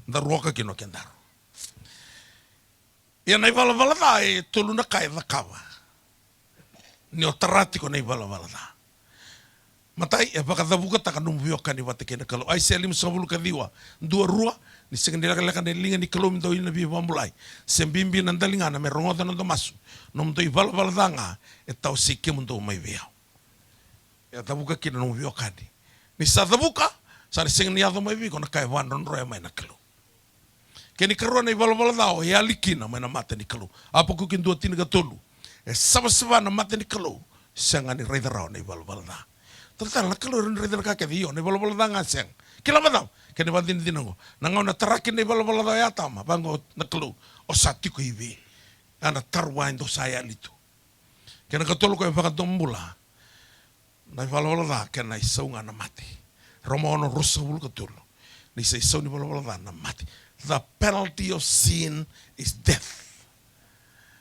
daru oka kina o kedaru. Ia na ivalavala ca e tolu na ka e cakava ni o tara tiko na ivalavala ca. Matai, e vakacavukataka nomu veiwekani vata kei na Kalou. Aisea limasagavulu ka ciwa, dua, rua. Ni sega ni lekaleka na liga ni Kalou me dau ia na veivakabulai, se bibi na daligana me rogoca na noda masu. Nomudou ivalavala ca ga e tawasei kemudou mai vei au. E cavuka kina nomu veiwekani. Ni sa cavuka, sa na sega ni yaco mai vei iko na ka e vakadrodroya mai na Kalou. Kena ikarua, na ivalavala ca o yali kina mai na mata ni Kalou. Apakuki dua, tinikatolu. E savasava na mata ni Kalou, sega ni raica rawa na ivalavala ca. Talatala, na Kalou e rawa ni raica na ka kece? Io, na ivalavala ca ga sega. Kila vakacava? Kena ivakadinadina oqo. Na gauna tara kina na ivalavala ca o Atama, vaqo na Kalou, o sa tiko i vei? Ya na taro vua e dua sa yali tu. Kena ikatolu, ko e vakadomobula. Na ivalavala ca kena isau ga na mate. Roma ono, ruasagavulu ka tolu. Ni sa isau ni valavala ca na mate. The penalty of sin is death.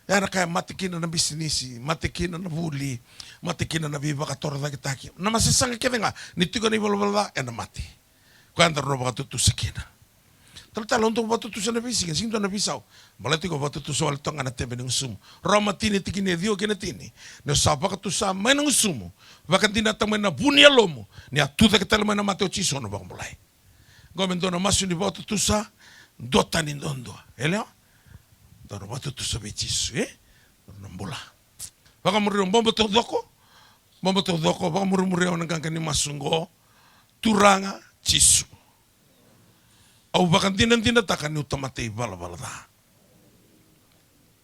Ya na ka e mate kina na bisinisi, mate kina na vuli, mate kina na veivakatorocaketaki. Na masasaga kece ga ni tiko na ivalavala ca ena mate. Koya daru na vakatutusa kina. Talatala, au dau vakatutusa na veisiga, sega ni dua na veisau. Baleta iko vakatutusa wale toka ga na tebe ni gusumu. Roma tini, tikina e ciwa kei na tini. Ni o sa vakatusa mai na gusumu, vakadinata mai na vu ni yalomu ni a tu cake tale mai na mate o Jisu, o na vakabulai. Qo me dua na masu ni vakatutusa, duatani duadua. E lewa? Dua na vakatutusa vei Jisu, e? Dua na bula. Vakamuria o bobo taucoko, bobo taucoko, vakamurimuria au na qaqa ni masu qo. Turaga Jisu, au vakadinadinataka niu tamata ivalavala ca.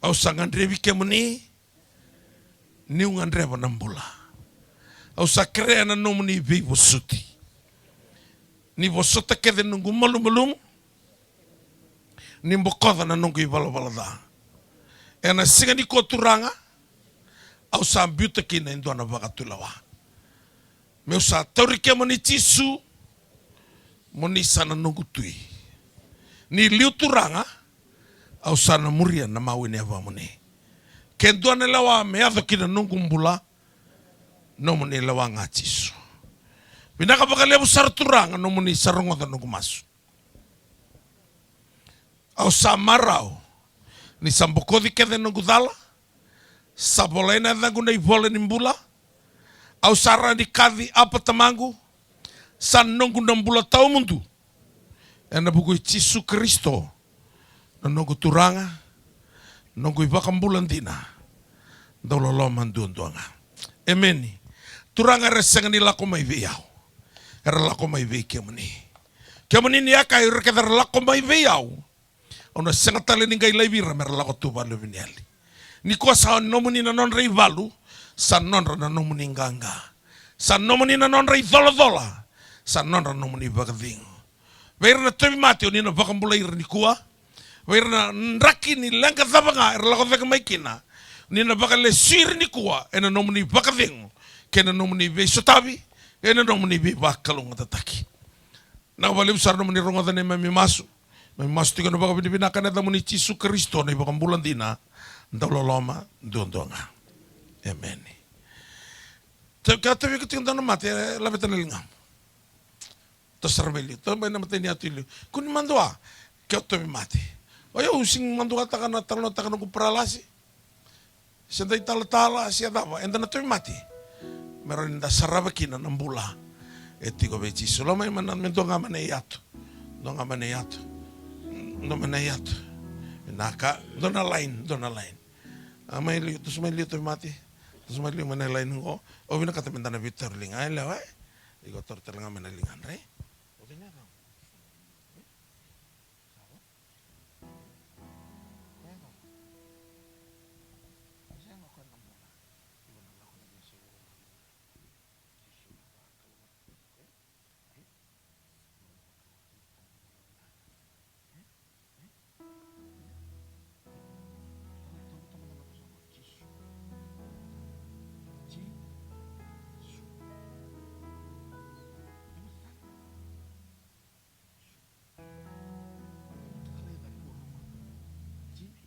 Au sa gadrevi kemuni, niu gadreva na bula. Au sa kerea na nomuni veivosoti. Ni vosota kece na noqu malumalumu, ni bokoca na noqu ivalavala ca. Ena siga nikua Turaga, au sa biuta kina e dua na vakatulewa. Meu sa tauri kemuni Jisu, moni sa na noqu Tui. Ni liu Turaga, au sa na muria na mawe ni yavamuni. Ke dua na lewa me yaco ki na noqu bula, nomuni lewa ga Jisu. Vinaka vakalevu sara Turaga nomuni sa rogoca noqu masu. Au sa marau ni sa bokoci kece noqu cala, sa volai na yacaqu na ivola ni bula. Au sa rawa ni kaci Apa Tamaqu, sa noqu na bula tawamudu. Ena vuku i Jisu Karisito, na noqu Turaga, noqu iVakabula dina, dau loloma duadua ga. Emeni. Turaga, era sega ni lako mai vei au, era lako mai vei kemuni. Kemuni ni a kaya, ira kece era lako mai vei au, au na sega tale ni qai laivi ira me ra lako tu valeveniyali. Nikua sa nomuni na nodra ivalu, sa nodra na nomuni qaqa. Sa nomuni na nodra icolacola, sa nodra na nomuni vakacegu. Vei ira na tauvimate, o ni na vakabulai ira nikua. Vei ira na draki ni leqa cava ga era lako cake mai kina, o ni na vakalesui ira nikua ena nomuni vakacegu kei na nomuni veisotavi, ena nomuni veivakalougatataki. Vinaka vakalevu sara nomuni rogoca na neimami masu. Neimami masu tiko ena vakavinavinaka ena yacamuni Jisu Karisito, na iVakabula dina, dau loloma duadua ga. Emeni. Ke o tauvi iko tiko e dua na mate, e laveta na ligamu. Toso sara mai liu, toso mai na imatai ni yatu i liu. Kua ni madua. Ke o tauvimate. O yau sega ni maduataka na talanoataka noqu paralasi, se da italatala se cava, eda na tauvimate me rawa ni da sarava kina na bula e tiko vei Jisu. Lako mai me dua ga mai na iyatu. Dua ga mai na iyatu. Dua mai na iyatu. Vinaka, dua na line, dua na line. A, mai liu, toso mai liu tauvimate. Toso mai liu mai na line qo. Au vinakata me da na veitauri liga, e lewa, e? Iko tauri tale ga mai na ligadra, e? Jisu.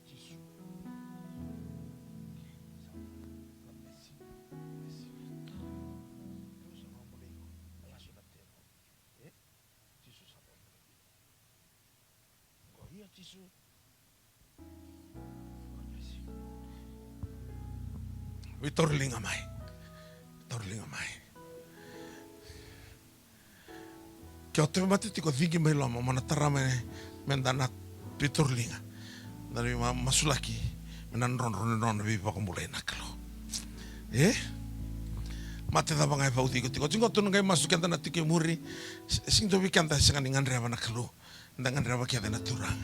Jisu. Okei, sa, God bless you. God bless you. Deus sa vakabulai iko. Lako sobu na tevoro. E? Jisu sa vakabulai iko. Ko ia Jisu. God bless you. Veitauri liga mai. Veitauri liga mai. Ke o tauvimate tiko, ciqi mai loma, mo na tara mai me da na veitauri liga. Da na veima-, masulaki me na drodro na nona veivakabulai na Kalou. E? Mate cava ga e vauci iko tiko. Oti qo tou na qai masu, keda na tiko e muri. Se-, sega ni dua vei keda e sega ni gadreva na Kalou. Da gadreva kece na Turaga.